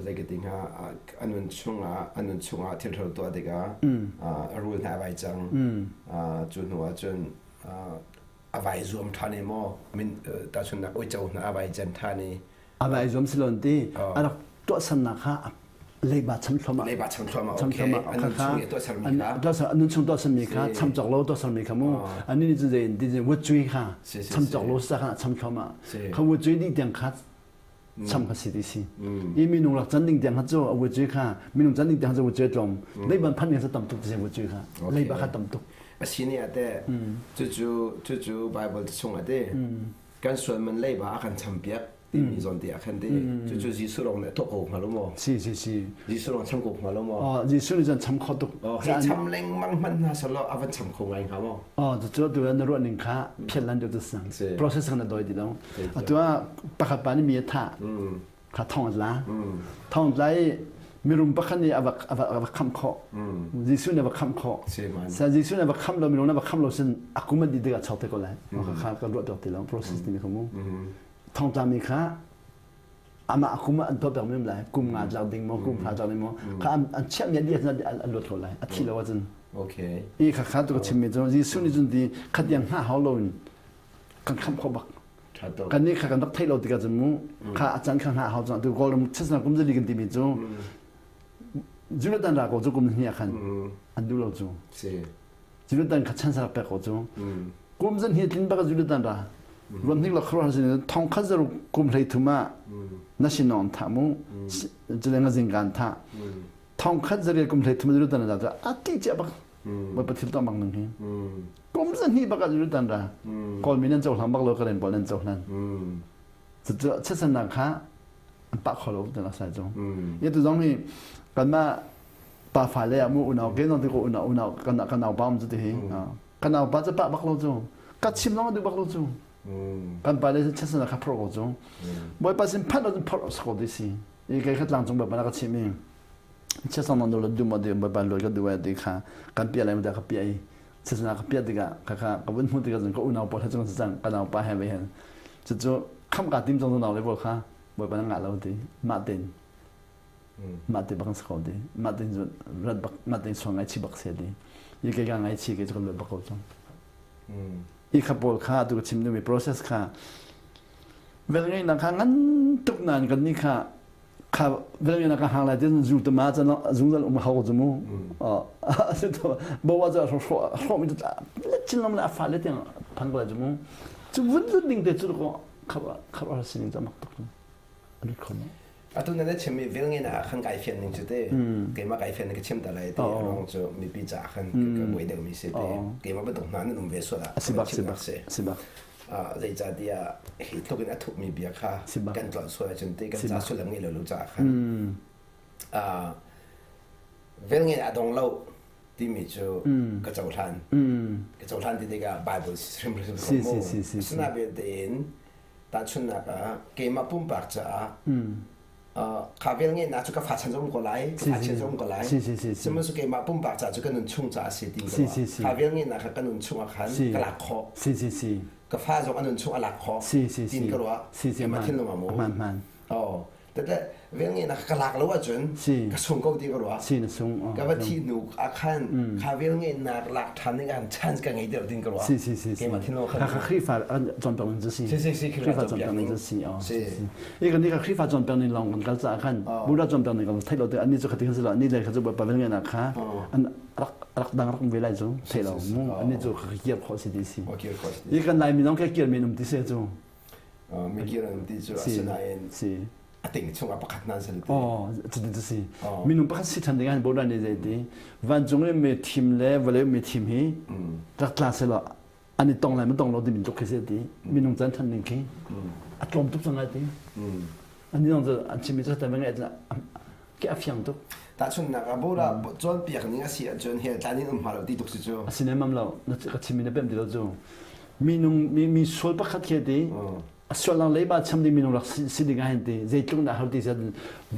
A: zeikati hnga a nun chungah a nun chungah thil ṭhalo tuah tikah a rul hna a vai cang. Cu hnu ah cun a vai zuam ṭhan i maw min tahchunhnak uico hna a vai zen ṭhan i
B: a vai zuam si lon ti a rak tuahsernak kha leiba cham thluahmah.
A: Leiba cham thluahmah, okay. A nun chung i tuahsermi
B: kha a nun chung tuahsermi kha cham cawk lo tuahsermi kha mu ani nih cun zei in ti wutcui kha cham cawk lo sa kha cham thluahmah kha wutcui dih tiang kha cham kha si ti si. I minung rak can ding tiang kha cu a wucui kha minung can ding tiang cu wucui tlawm leiban phan ding sa tam tuk ti si wucui kha leiba kha tam tuk.
A: Asini ate cucu cucu Bible chung ate kan sual man leiba a kan cham piak timi zawn te ah khan te cucu Jesuh lawng nih a tuah ko hnga lo maw?
B: Si si si.
A: Jesuh lawng cham ko hnga lo maw?
B: Oh, Jesuh nih cun cham kho tuk.
A: Oh, hi cham lengmang hmanh hna selaw a van cham kho ngai hnga maw?
B: Oh, cucu tu na ruah ning kha phiat lan deuh tu sang. Process kan na doi ti lo. Atu ah pakhat pa nih mi a thah. Kha thong a tla. Thong tla i mirum pakhat nih a va khamh khawh. Jesuh nih a va khamh khawh. Sa Jesuh nih a va khamh lo minung nih a va khamh lo sin a kum an dih tikah chok te ko lai. Kha kan ruah piak ti lo process timi kha mu. Thong tla mi kha amah a kum ah an tuah piak mi lai. Kum nga tlak ding maw kum fa tlak ding maw kha an chiah mi a an luat ko lai. A thi lo ahcun.
A: Okay.
B: I kha kha tu ka chim mi cu Jesuh nih cun ti khat tiang hna hau lo in kan khamh kho bak. Kan nih kha kan rak theih lo tikah cun mu kha a can kha hna hau cang tu Kawlram chasna kum zali kan timi cu Jonathan ra ko cu kum hnih ah khan an duh lo cu. Jonathan kha chan sak pek ko cu. Kum zan hi tlin bak Jonathan ra ram hnik la khro sin thong khat zaru kum hlei thum ah na sin on tha mu chule nga zing kan tha thong khat zari kum hlei thum Jonathan ra a ti che bak Bawipa pathil tuah bang nang hi. Kum zahnih bak ah Jonathan ra. Kawlmi nan cohlang bak lo ka ren pawl nan cohlan. Cucu chiatsannak kha an pah kho lo ti sai cu. Ye tu zong hi kanmah pa fa le ah mu unau ke zong ti ko unau unau kan kan nau pa um cu ti hi. Kan nau pa cu pah bak lo cu. Ka chim zong duh bak lo cu. Kan pa le chiatsannak kha phorh ko cu. Bawipa sin phanh lo cun phorh ko ti si. I kei kha tlangcung bawipa na ka chim i chiasang nang dul dum adi bawipa lawi ka duh ti kha kan pia lai da ka pia i chiasang ka pia tikah ka kha ka vun hmu tikah cun ka unau pawl he cun cang ka nau pa he ve hen cucu kham ka tim cang nau le pawl kha bawipa na ngah lo ti mah ten mah te bak ko ti mah ten cun rat bak mah ten suang ngai chi bak se ti i ke ka ngai chi ke cu ka luat bak ko cang i kha pawl kha tu ka chim duhmi process kha vel ngai nak kha ngan tuk nan kan ni kha kha vel na ka hang lai tin zu tama chan zungzal um hau chu mu a si to bo wa cha ro ro mi ta le chin lam la fa le tiang phan ko lai chu mu chu vun zun ding te chu ko kha kha ra sin cha mak tuk ani khom.
A: Atu na chim mi vel nge na khan kai fian ning chu te keima kai fian ka chim ta lai te rong chu mi pi cha khan ka buai deuh mi se te keima ba dong na nan um ve so la.
B: Sibak sibak sibak.
A: Zeicahtiah hi tluk in a thukmi bia kha kan tlawnh sual ahcun ti kan ca sullam ngei lo lo caah khan velngeih a dong lo timi cu ka cohlan. Ka cohlan ti tikah Bible hrimhrim ko mu. Asinain belte in tahchunhnak ah keimah pumpak caah kha velngeihnak cu ka fa chan zong ko lai, ka fa chan zong ko lai. Sihmanhsehlaw keimah pumpak ca cu ka nun chung caah a si ti ko. Kha velngeihnak kha ka nun chung ah khan ka lak khawh. Ka fa zong a nun chung a lak khawh tin ka ruah. Keimah thinlung ah mu. Oh, tete velngeihnak ka lak lo ahcun ka sung ko ti ka ruah. Ka va thi hnu ah khan kha velngeihnak lak ṭhan ding ah chance ka ngei deuh tin ka ruah. Keimah thinlung
B: khan. Kha Khrihfa cawnpiak ning cu si. Khrihfa cawnpiak ning cu si. I kan nih Khrihfa cawnpiak ning lawng kan kal caah khan Buddha cawnpiak ning kan theih lo te annih cu khati khan si lo annih le kha cu Bawipa velngeihnak kha an. rak rak dang rak um ve lai cu thei lo mu ani cu kir khawh si ti si i kan lai mi zong ke kir men um ti se cu
A: mi kir um ti cu asinain si a ting chung ah pakhat nan sal
B: ti oh cutin cu si minung pakhat si than ding ah bodan ni zei ti vancung i mi thim le vawlei mi thim hi rak tla se lo an i tong lai ma tong lo timi tluk khi si ti minung caan than ning khi a tlawm tuk cang lai ti ani zong cu an chimmi cu ta ngai ke a fiang tuk.
A: Tahchunhnak ah Buddha cawnpiak ning a si ahcun hell tlan in um hnga lo ti tuk si cu.
B: A si nemam lo na ka chimmi na pemh ti lo cu. Minung mi mi sual pakhat khi ti a sual lang leiba cham ding minung rak si ding ah hin ti zeitluk dah har ti sa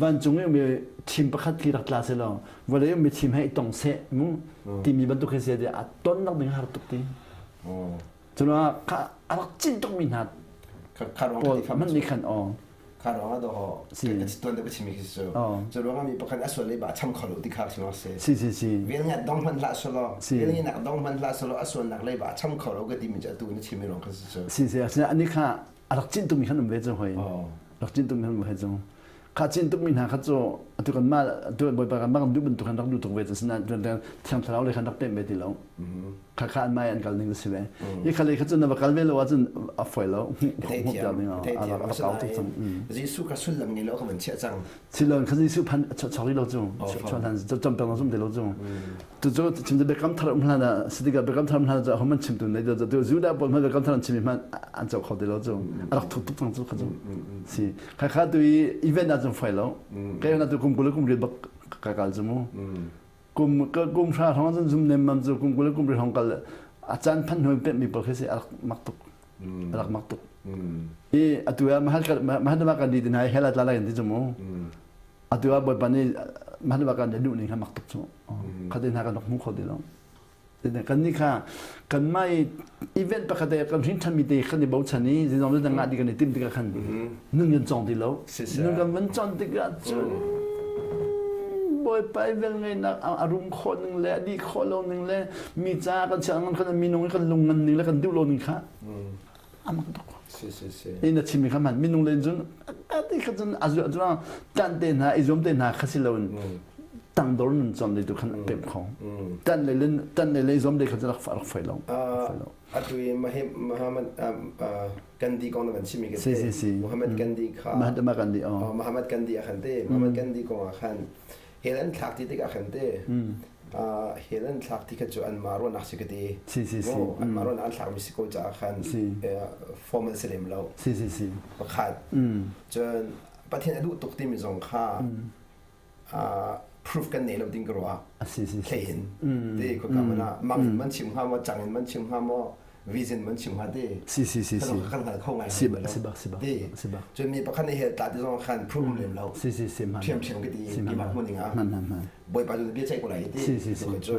B: vancung i mi thim pakhat khi rak tla se lo vawlei um mi thim he i tong seh mu timi bantuk khi se ti a ton nak ding har tuk ti. Cuna kha a rak cin tuk mi hna pawl hmanh nih khan aw
A: Kha ruang ah dawh ka tuan deuh ka chimi khi cu. Cu ruang ah mi pakhat a sual le ba cham kho lo ti kha si ma si.
B: Si si si.
A: Vel ngat dong hman hlah solo. Vel ngi nak dong hman hlah solo a sual nak le ba cham kho lo ka ti mi cu atu na chimi ruang kha si cu.
B: Si si asina ani kha a rak cin tuk mi khan um ve cu hoi. Rak cin tuk mi khan um ve cu. Kha cin tuk mi hna kha cu atu kan mah atu bawipa kan mah kan duh bantuk khan rak duh tuk ve cu sina thiang thlarau le khan rak pem ve ti lo. Kha kha an mai an kal ning si ve. I kha le kha cu na va kal ve lo ahcun a foi lo.
A: A kau tuk cang. Jesuh kha sullam ngei lo ka van chiah cang.
B: Silon kha Jesuh phan chori lo cu. Chon han chom peng lo zum te lo cu. Tu cu chim biakam thar um hlan ah sitika biakam thar um hlan ah homan chim tu nei do tu Judah pawl hman biakam thar an chim hman an cho kho te lo cu. A rak thuk tuk cang cu kha cu. Si kha kha tu i event ah cun foi lo. Kai na tu kum kul kum riat bak ka kal cu mu. Kum kum hra hrawng cun zum nemmam cu kum 20 kum ri hrawng kal a caan phanh hnu in mi pawl khi si a rak mak tuk a rak mak tuk i atu ah Mahatma Gandhi tin hai hela tla lai ti cu mu atu ah bawipa nih Mahatma Gandhi duh ning kha mak tuk cu khatin hna kan rak hmu kho ti lo kan nih kha kan mai event pakhat te kan hrin than mi te khan i bochan i zinong le ngah di kan i tim tikah khan nun kan cong ti lo nun kan van con tikah cun bawipa i vel ngeinak a rum khawh ning le a dih khawh lo ning le mi ca kan chiah ngan khan minung i kan lung ngan ning le kan duh lo ning kha a mak tuk i na chimmi kha man minung len cun ati kha cun a zu tan te hna i zuam te hna kha si loin tangdor nun cam le tu khan a pem kho tan le tan le le zuam le kha rak rak fai lo.
A: Atu i Muhammad Gandhi kong na van chimmi ka
B: si si si
A: Muhammad Gandhi kha
B: Mahatma Gandhi oh
A: Muhammad Gandhi a khan te Muhammad Gandhi kong ah khan hel an thlak ti tikah khan te hel an thlak ti kha cu an mah ruahnak si ka ti
B: si si si
A: an mah ruahnak an thlak mi si ko caah khan formal si lem lo
B: si si si
A: pakhat cun Pathian a duh tuk timi zong kha proof kan nei lo ding ka ruah
B: si si
A: thlein te ko ka mana mang in man chim hnga maw chang in man chim hnga maw vision man chim hnga te
B: si si si si
A: kan hngal kho ngai
B: si bak si bak si bak
A: te
B: si bak
A: cun mi pakhat nih hel ta ti zong khan proof lem lo
B: si si si man
A: thiam thiam ka ti
B: si
A: ti ma hmun ning ah
B: man man man
A: bawipa cu bia ceih ko lai ti
B: si si si
A: cu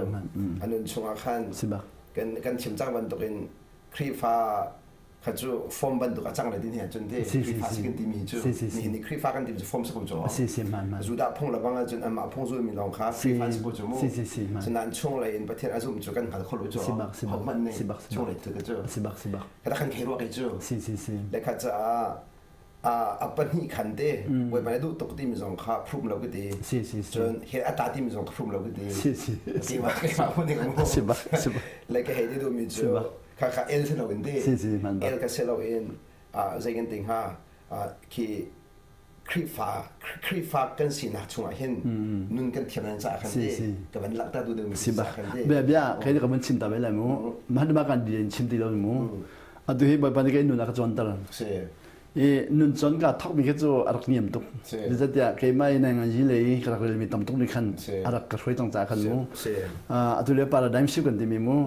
A: anun chungah khan
B: si bak
A: kan kan chim cang bantukin Khrihfa kha cu form bantuk a cang le din he cun te Khrihfa si kan timi cu nihin ni Khrihfa kan timi cu form si ko cu Judah phung le bang ahcun anmah phung zulmi lawng kha Khrihfa si ko cu mu cunan chung lei in Pathian a zumh cu kan hngal kho lo cu hohmanh nih chung lei thil cu kha kan khei ruak cu le kha caah a pahnih khan te bawipa nih duh tuk timi zong kha phrum lo ka ti cun he a ta timi zong kha phrum lo ka ti keimah keimah hmun ning mu le ka hei ti duhmi cu kha kha el si loin ti el ka si loin zei kan ti hnga khi Khrihfa Khrihfa kan sinak chungah hin nun kan thiam nan caah khan ti ka van langhter tu ding
B: si bak bia bia kai ka van chim ta ve lai mu Mahatma Gandhi in chim ti lo mu atu hi Bawipa nih ka nun a ka cawnter i nun con ka thok mi kha cu a rak niam tuk zeicahtiah keimah i nai le i ka rak relmi tam tuk nih khan a rak ka hruai cang caah khan mu atu le paradigm shift kan timi mu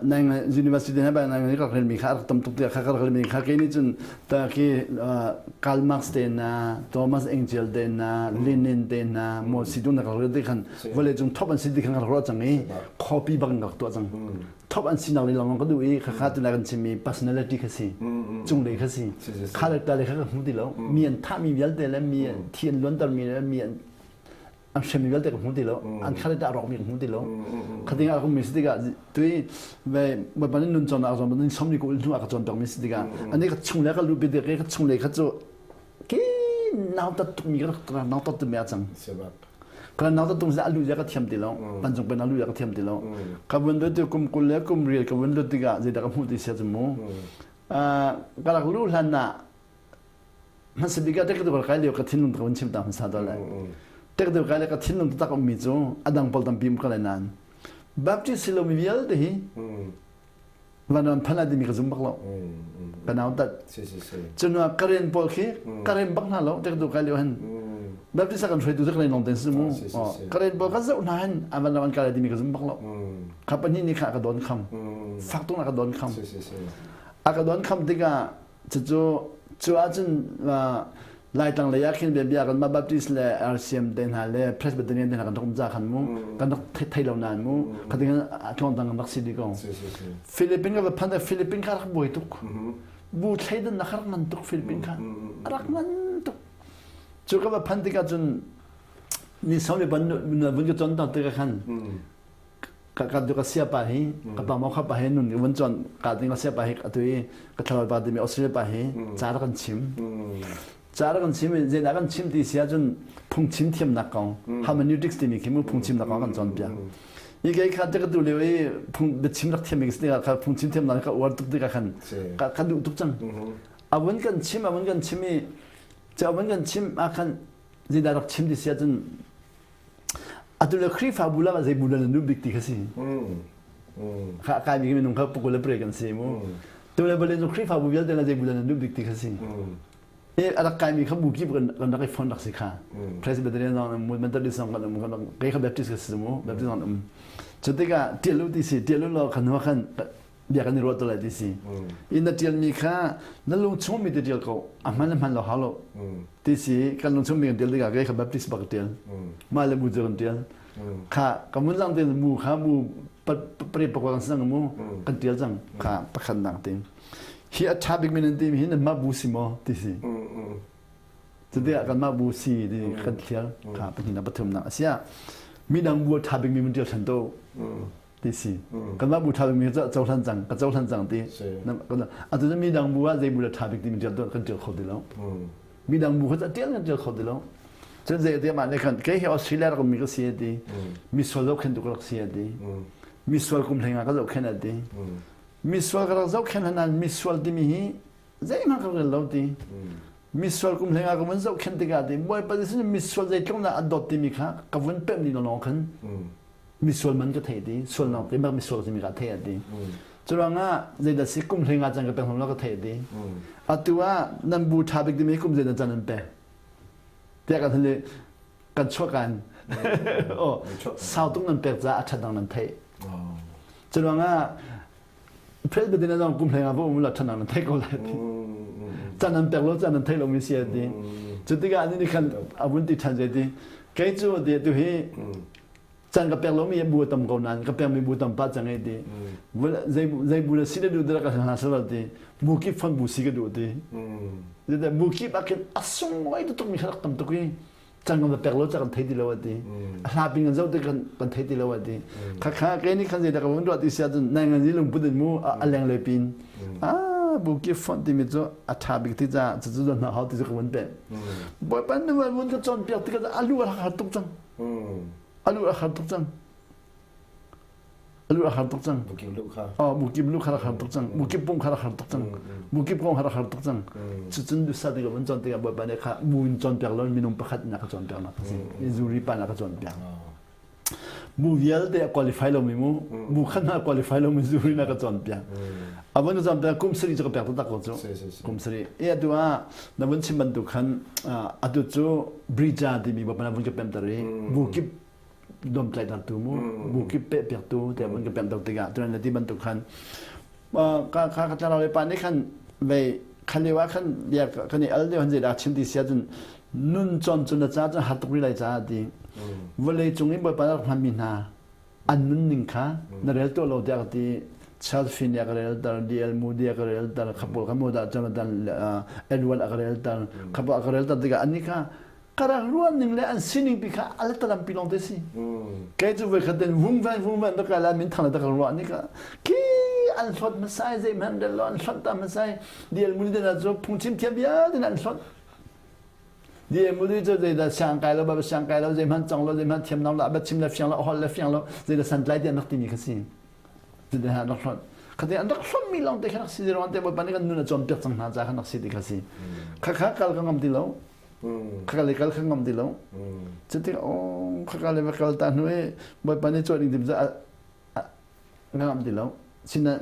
B: nai university na ba nai ka rak relmi kha a rak tam tuk tiah kha ka rak relmi kha kei nih cun ta khi Karl Marx te na Thomas Engel te na Lenin te na Mao Zedong na ka rak rel te khan vawleicung top an si ti khan ka rak ruah cang i copy bak in ka rak tuah cang thop an sinak leng lawng ka duh i khakha tu kan chimmi personality kha si cunglei kha si character le kha ka hmu ti lo mi an thahmi vialte le mi an thi an luantermi le mi an an hremmi vialte ka hmu ti lo an character a rawkmi ka hmu ti lo khating ah mi si tikah tui ve bapan nun cawn ah zong ban som ni ko hnu ah ka cawn mi si tikah ani ka chung le ka lu bi ka chung le kha cu ke nau tat tuk mi ka nau tat tu me a cang. Ka nau ta tung za alu ya ka thiam ti lo. Pancung pen alu ya ka thiam ti lo. Ka vun do tu kum 20 le kum 20 ka vun lut tikah zeidah ka hmuh ti sia cu mu. Ka rak lu hlan ah hmasa bik ah tek tu kai lio ka thinlung ka vun chim ta hmasa to le. Tek tu kai le ka thinlung tak ummi cu adang pol tampi um ka le nan. Baptist si lomi vialte hi van phan lai timi ka zum bak lo. Ka nau tat. Cun Karen pawl khi Karen bak hna lo tek tu kai lio hin. Baptist kan hruaitu cu kan long ten si mu. Karen pawl ka zoh hna hin an van an kai lai timi ka zum bak lo. Kha pahnih ni kha ka don kham. Fak tuk na ka don kham. A ka don kham tikah cucu cu ahcun Laitlang lei ah khin bia kan mah Baptist le RCM te hna le Presbyterian te hna kan rak um ca khan mu kan rak thei lo nain mu khating a tlawng dang kan rak si dih ko. Philippine ka va phan Philippine kha rak buai tuk. Bu thleidan na rak ngan tuk Philippine kha rak ngan tuk. Cu ka va phan tikah cun ni sau le ban vun ka chon tang tikah khan ka ka ka sia pa hi ka pa mo kha pa hi nun vun chon ka ding ka sia pa hi atu i ka thlalai pa timi Australia pa hi ca rak kan chim ca rak kan chim i zeidah kan chim ti si ahcun phungchim thiamnak kong hermeneutics timi khi mu phungchimnak kong kan cawnpiak i kei kha te ka tu lio i phung biachim rak thiam mi kha phungchim thiamnak ka uar tuk tikah khan ka duh tuk cang avun kan chim avun kan chim i avun kan chim ah khan zeidah rak chim ti si ahcun Atu le Khrihfabu lakah zei bu na nu bik ti kha si. Kha kai mi minung kha pukul le pre kan si mu. Tu le balen cu Khrihfabu vialte na zei bu na nu bik ti kha si. E a rak kai mi kha bu kip kan kan rak i fon rak si kha. Presbyterian zong um, Methodist zong kan um, kan kei kha Baptist ka si mu, Baptist zong um. Cu tikah tial ti si, tial lo khan hnu khan bia kan i ruah to lai ti si. In na tial mi kha na lung chung mi te tial ko, a hman le hman lo hau lo. Ti si kan lung chung mi kan tial tikah kei kha Baptist bak tial. Mah le mu cu kan tial. Kha ka mun lang te mu kha mu pre pakwa kan sang mu kan tial cang kha pakhat nak tin. Hi a tha bik mi nan ti mi hi nan mah bu si maw ti si. Cuti ah kan mah bu si ti kan thial kha pahnih na pathum nak asia. Midang bu a tha bik mi mun tial than to. Ti si kanmah bu ṭha bikmi cu cohlan cang ka cohlan cang ti. Atu cu midang bu ah zei bu dah ṭha bik timi ṭial kan ṭial kho ti lo. Midang bu kha ṭial kan ṭial kho ti lo. Cun zei ti mah nih khan kei hi Australia rak ummi ka si ti. Misual zohkhen tu ka rak si ti. Misual kum hleng ah ka zohkhen ti. Misual ka rak zohkhen hanan misual timi hi zeihmanh ka rel lo ti. Misual kum hleng ah ka vun zohkhen tikah ti Bawipa Jesuh nih misual zeitluk dah a dawt timi kha ka vun pemh ni lawng khan misual man ka thei ti sualnak te bak misual simi ka thei ti. Curuangah zeidah si kum hlei nga cang ka pek lo ka thei ti. Atu ah nan bu tha bik timi kum zeidah can an pek tiah kan le kan chuah kan oh sau tung nan pek ca a that dang nan thei. Curuangah Presbyterian zong kum hlei nga va um la than nan thei ko lai ti. Can nan pek lo can nan thei lo mi si ti. Cu tikah ni khan avun ti than zai ti. Kei cu ti tu hi can ka pek lo mi bu tam ko nan ka pek mi bu tam pa cang ai ti. Zei zei bu le si le du da ka hna sal ti. Bu kip fon bu si ka du ti. Bu kip akin asung oi tu tuk mi kha tam tuk i can kan va pek lo ca kan thei ti lo ati. A hla pin kan zoh ti kan kan thei ti lo ati. Kha kha ke ni khan zei da ka vun ruah ti sia cun nai ngan lung put in mu a leng le pin a bu ki font ti mi cu a tha bik ti ca cu cu na hau ti cu ka vun pe. Bawipa nu vun ka cawn piak ti ka alu a har tuk cang. Alu a har tuk cang. Alu a har tuk cang.
A: Bukip lu kha.
B: Oh, bukip lu kha rak har tuk cang. Bukip pung kha rak har tuk cang. Bukip kong kha rak har tuk cang. Cucun dusa ti ka vun cawn tikah Bawipa nih kha bu in cawnpiak lo minung pakhat in a ka cawnpiak nak a si. Zuri pa na ka cawnpiak. Bu vialte a qualify lo mi mu. Bu khat na qualify lo mi zuri na ka cawnpiak. A vun cawnpiak kum sari cu ka pek taktak ko cu. Kum sari. E atu ah na vun chim bantuk khan atu cu bridge timi Bawipa na vun ka pemter i bu kip domtlaihtertu mu bu kip pehpiaktu tiah vun ka pemter tikah tuan na ti bantuk khan ka ka ka tlarau le pa nih khan vei khan lio ah khan bia kan i al lio han zeidah chim ti sia cun nun con cun na ca cun har tuk rih lai ca ti. Vawlei cung i Bawipa rak hmanmi hna an nun ning kha na rel tuah lo tiah ka ti. Charles Finney a ka relter, D.L. Moody a ka relter, khapol kha mu dah Jonathan Edward a ka relter, khapol a ka relter tikah annih kha ka rak ruah ning le an sining pi kha a lampi lawng te si. Kei cu voi khat in vung ven vung ven ka la min thang le ka ruah ni ka ki an hlot hmasai zei hmanh rel lo an hlot ta hmasai. D.L. Moody na cu phungchim thiam vialte an hlot. Di muli cu zeidah siang kai lo ba siang kai lo zeihmanh cong lo zeihmanh thiam lo la ba chim le fiang lo hol le fiang lo zeidah santlai ti an rak timi kha si. Cuti an rak hlonh. Khati an rak hlonh mi lawng te kha rak si ruang te Bawipa nih kan nun a cawnpiak cang hna ca kha rak si ti kha si. Khakha kal ka ngam ti lo. Khakha le kal kha ngam ti lo. Cuti oh khakha le va kal ta hnu i Bawipa nih cawn ding tim cu ngam ti lo. Sina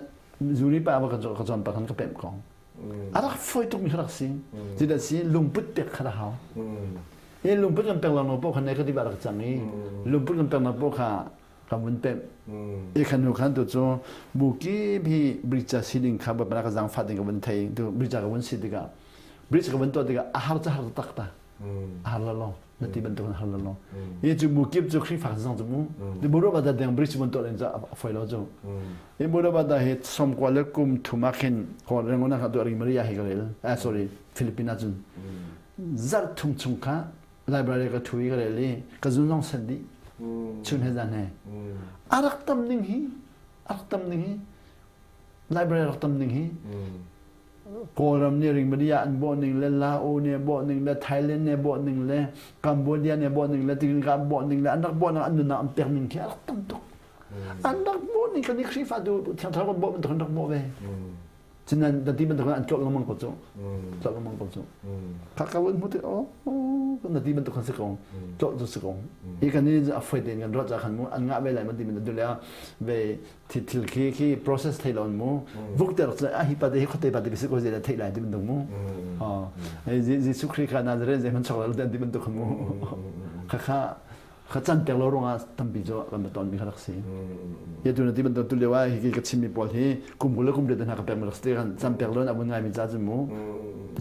B: zuri pa va ka cawn pa khan ka pemh ko. A rak fawi tuk mi kha rak si. Cuti si lungput pek kha rak hau. Hi lungput kan pek lo no paoh kha ne ka ti ba rak cang i lungput kan pek no paoh kha kan vun pemh. I khan hnu khan tu cu bu kip hi bridge si ding kha ba ka zangfah ding ka vun thei tu bridge ka vun si tikah bridge ka vun tuah tikah a har ca har tak ta a har lo lo na ti bantuk in har lo lo hi cu bu kip cu Khrihfa zong cu mu ti bu ro ba da deng bridge vun tuah ding cu a foi lo cu hi bu ro ba da hi som kwa le kum thum ah khin ko rengon ah tu ring Maria hi ka rel ah sorry Philippines ah cun zarh thum chung kha library ka thu i ka rel i ka zun zong sen dih chun he zan he a rak tam ning hi a rak tam ning hi library rak tam ning hi Kawlram nih ringmani ah an bawh ning le Lao nih bawh ning le Thailand nih bawh ning le Cambodia nih bawh ning le Tingka bawh ning le an rak bawh nak an nunnak an pek ning khi a rak tam tuk an rak bawh ning kan i Khrihfa tu thiang thlarau kan bawh bantuk an rak bawh ve Cunan na ti bantuk an tlawt lengmang ko cu. Tlawt lengmang ko cu. Kha ka vun hmu ti oh na ti bantuk kan si ko. Tlawt cu si ko. Hi kan ni a foi tein kan ruat ca khan mu an ngah ve lai man ti min dule ve thil khi khi process thei lon mu vuk ter cu a hi pa te hi khote pa te bisi ko ze thei lai ti bantuk mu. Ha Jesuh Khrih kha Nazareth ze man chok la ti bantuk mu. Kha kha kha can pek lo ruangah tampi cu kan ton mi kha rak si ya tu na ti bantuk tu lio ah hi ka chimmi pawl hi kum kul le kum riat hna ka pek mi rak si kan can pek lo na vun ngai mi ca cu mu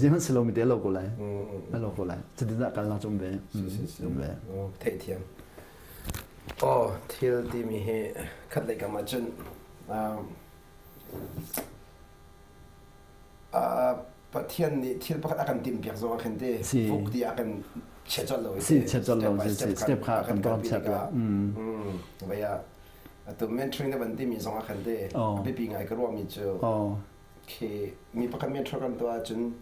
B: zeihmanh si lo mi te lo ko lai na lo ko lai cutin dah kal nak cu um ve um ve
A: theih thiam oh thil ti mi hi khat lei kam ah cun Pathian nih thil pakhat a kan timhpiak zong ah khin te vuk ti a kan chia colh lo
B: si chia colh lo si step kha kan ton chia piak
A: vai ah atu mentoring na van timi zong ah khan te biapi ngai ka ruahmi cu khi mi pakhat mentor kan tuah ahcun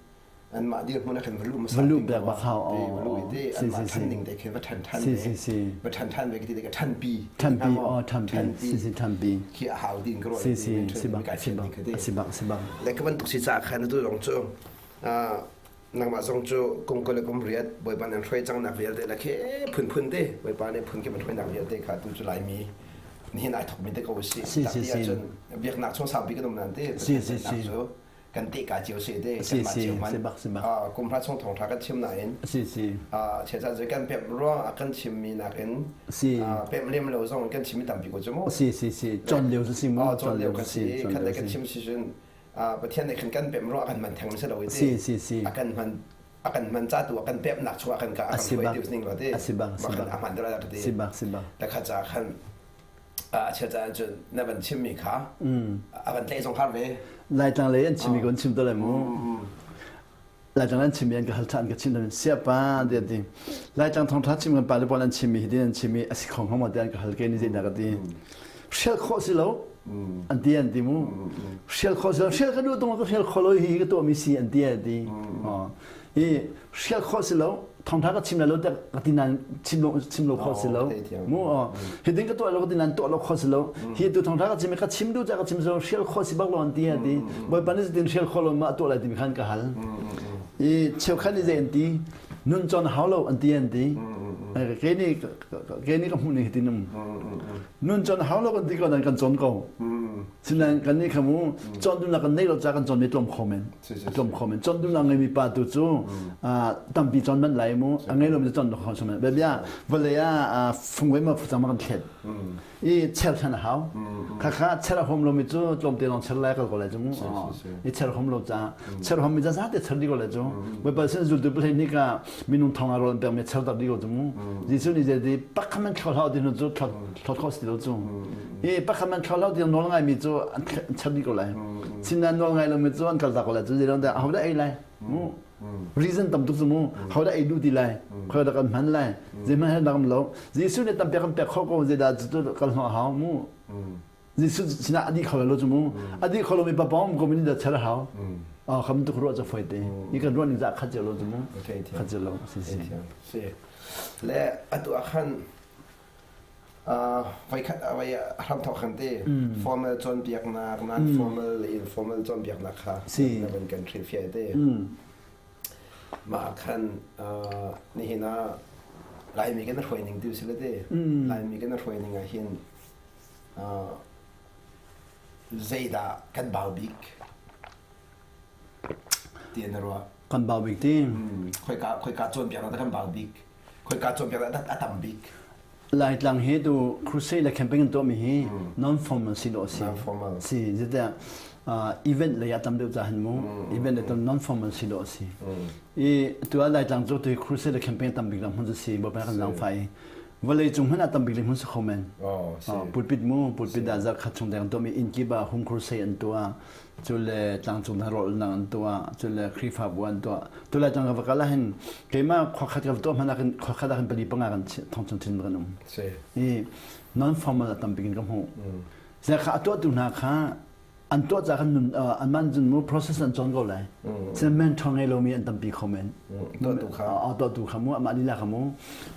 A: anmah dirhmun ah khan va luh hmasa
B: va luh bek bak hau
A: va luh i te anmah than ning te khin va than than ve va than than ve ti te ka than pi
B: than pi oh than pi si si than pi
A: khi a hau din ka ruah
B: si si si bak si bak si bak si bak
A: le ka bantuk si ca khan tu zong cu nangmah zong cu kum kul le kum riat bawipa nan hruai cang nak vialte la khi phun phun te bawipa nih phun khi man hruai nak vialte kha tu cu laimi nihin ai thok mi te ko si
B: si si si
A: biaknak chung saupi kan um nan te
B: si si si
A: cu kan te ka cio si te
B: si si si bak si bak
A: kum hra chung thong tha kan chim nain
B: si si
A: chechan cu kan pem ruang a kan chim mi nakin
B: si
A: pem lem lo zong kan chim mi tampi ko cu mu
B: si si si chon lio si mu
A: chon lio ka si khat le kan chim si cun Pathian nih khan kan pem ruang a kan man theng si lo
B: si si si
A: a kan man a kan man ca tu a kan pem nak chung a kan ka a kan hruai ti ning lo te
B: si bang si bang
A: a man dara ka ti
B: si bang si bang
A: ta kha ca khan a chia ca cun na van chim mi kha a van tlei zong har ve
B: Laitlang lei an chim mi kan chim to lai mu Laitlang an chim mi an ka hal than ka chim dan siapa ti ti Laitlang thong tha chim kan pa le pawl an chim mi hi din an chim mi a si khong hom te an ka hal ke ni zei na ka ti hrial khawh si lo an ti an ti mu hrial khawh si lo hrial ka duh tung ka hrial kho lo hi ka tuah mi si an ti an ti i hrial khawh si lo thawngtha ka chim lai lo te ka ti nan chim lo chim lo khawh si lo mu hi ding ka tuah lo ka ti nan tuah lo khawh si lo hi tu thawngtha ka chim ka chim du ca ka chim so hrial khawh si bak lo an ti an ti bawipa nih tin hrial khawh lo ma tuah lai ti mi khan ka hal i cheukhat nih zei an ti nun con hau lo an ti an ti ke ni ke ni ka hmuh ning hi ti num nun con hau lo kan ti ko nan kan cawn ko Sinain kan nih kha mu cawn duhnak kan neih lo ca kan cawn mi tlawm kho men a tlawm kho men cawn duhnak ngeimi pa tu cu tampi cawn manh lai mu a ngei lomi cu cawn kho men bia vawlei ah fungvei ma fucang ma kan thlet i cher than a hau khakha cher a hom lomi cu tlawmte lawng cher lai kal ko lai cu mu i cher hom lo ca cher hom mi ca zate cher di ko lai cu Bawipa sin zultu pahleih nih ka minung thong ah rawl an pek mi cher tak di ko cu mu Jesuh nih zei ti pakhat man thlawt hau ti hnu cu thlawt kho si lo cu i pakhat man thlawt hau ti nawl ngai mi cu an cher dih ko lai sinan nawl ngai lo mi cu an kal tak ko lai cu zei dah ho dah ei lai mu reason tam tuk cu mu ho dah ei duh ti lai khoi dah kan hman lai zeihmanh he dang lo Jesuh nih tam pek kan pek kho ko zei dah cu kal hnawh hau mu Jesuh sinah a dih kho lo cu mu a dih kho lo mi papawng ko min dah cher hau Ah kham tuk ruah ca foi te. I kan ruah ning za khat cio lo cu mu. Khat cio lo si si.
A: Si. Le atu ah khan voi khat voi hram thok khan te formal cawnpiaknak non formal le informal cawnpiaknak kha na van kan hrilhfiah te. Mah khan nihin ah Laimi kan hruai ning tu si le te. Laimi kan hruai ning ah hin zeidah kan bau bik ti na ruah?
B: Kan bau bik ti?
A: Khoika khoika cawnpiaknak dah kan bau bik? Khoika cawnpiaknak dah a tam bik?
B: Laitlang hi tu crusade le camping an tuahmi hi non formal si dawh si.
A: Non formal.
B: Si zetiah event lei ah tam deuh ca hin mu event le tam non formal si dawh si. I tu ah Laitlang cu tu crusade le camping tam bik lam hmun si bawipa kan lang fai. Vawlei cung hmanh ah tam bik le hmun si kho men. Pulpit mu pulpit ah zarh khat chung deng tuahmi inn kip ah home crusade an tuah. Cu le tlangcung hna rawlnak an tuah, cu le Khrihfabu an tuah. Tu lai tlang ka va kal ahhin keimah khua khat ka va tuah hmanh ahkhin khua khat ahkhin pali panga kan thong chung thin kan um. I non formal a tampi in ka hmuh. Zia kha a tuahtu hna kha an tuah ca kan nun an man cun mu process an cawn ko lai. Cun mentor ngei lomi an tampi kho men.
A: Tuahtu kha.
B: Tuahtu kha mu amah lila kha mu.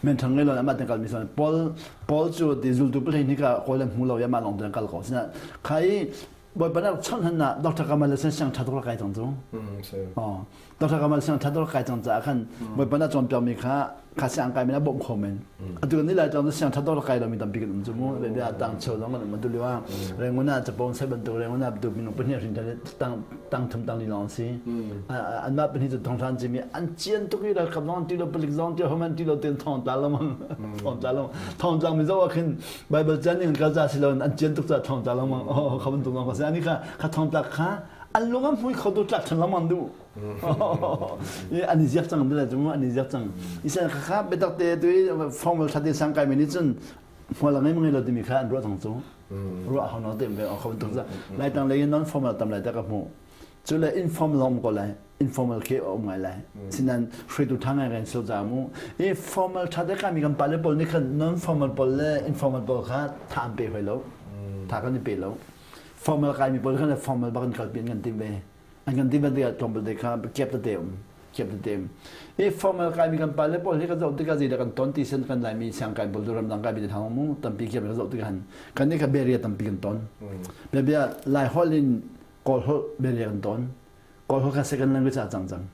B: Mentor ngei lo amah te kal mi son Paul Paul cu ti zultu pahlein hi ka kawl an hmu lo i amah lawng te kal ko. Sina kha i Bawipa nih chawnh hlan ah Dr. Kamal le siang ṭha tuk rak kai cang cu. Dr. Kamal siang ṭha tuk rak kai cang caah khan Bawipa nih a cawnpiakmi kha kha siang kai men a bawmh kho men. Atu kan ni lai cang siang ṭha tuk rak kai lomi tampi kan um cu mu. Bia tang cheu zong kan um atu lio ah Rangoon ah capon sai bantuk Rangoon ah tu minung pahnih hrin tang tang thum tang li lawng si. Anmah pahnih cu thonghran cimi an cian tuk i ralkap zong ti lo palik zong ti homan ti lo ten thong tla lo mang thong tla lo thong tlang mi zo ah khin Bible chan in kal ca si lo an cian tuk ca thong tla lengmang oh kha bantuk lawng ka si ani kha kha thong tlak kha an lung an hmui kho tu tlak than lengmang du i an i ziak cang dile cu an i ziak cang i sen kha kha biatak te tu i formal thate sang kai mi nih cun hmual ngai ngai lo timi kha an ruah cang cu ruah hau no te ve kha bantuk za lai tang lei non formal tam lai ta ka hmu Cu le informal um ko lai. Informal khi a um ngai lai. Sinan hruaitu tha ngai kan so ca mu. I formal tha te kami kan pale pawl nih khan non formal pawl le informal pawl kha tha an pe hoi lo. Tha kan i pe lo. Formal kai mi pawl khan formal bak in kalpi an kan tim ve. An kan tim ve tikah tlawmpal te kha kep tete um. Kep tete um. I formal kai mi kan pale pawl hi kan zoh tikah zeidah kan ton ti sen kan Laimi siang kai pawl ramdang kai mi te thang mu tampi kep kan zoh tikah han kan nih kha barrier tampi kan ton. Bia Lai holh in Kawl holh bia kan ton. Kawl holh kha second language ah cang cang.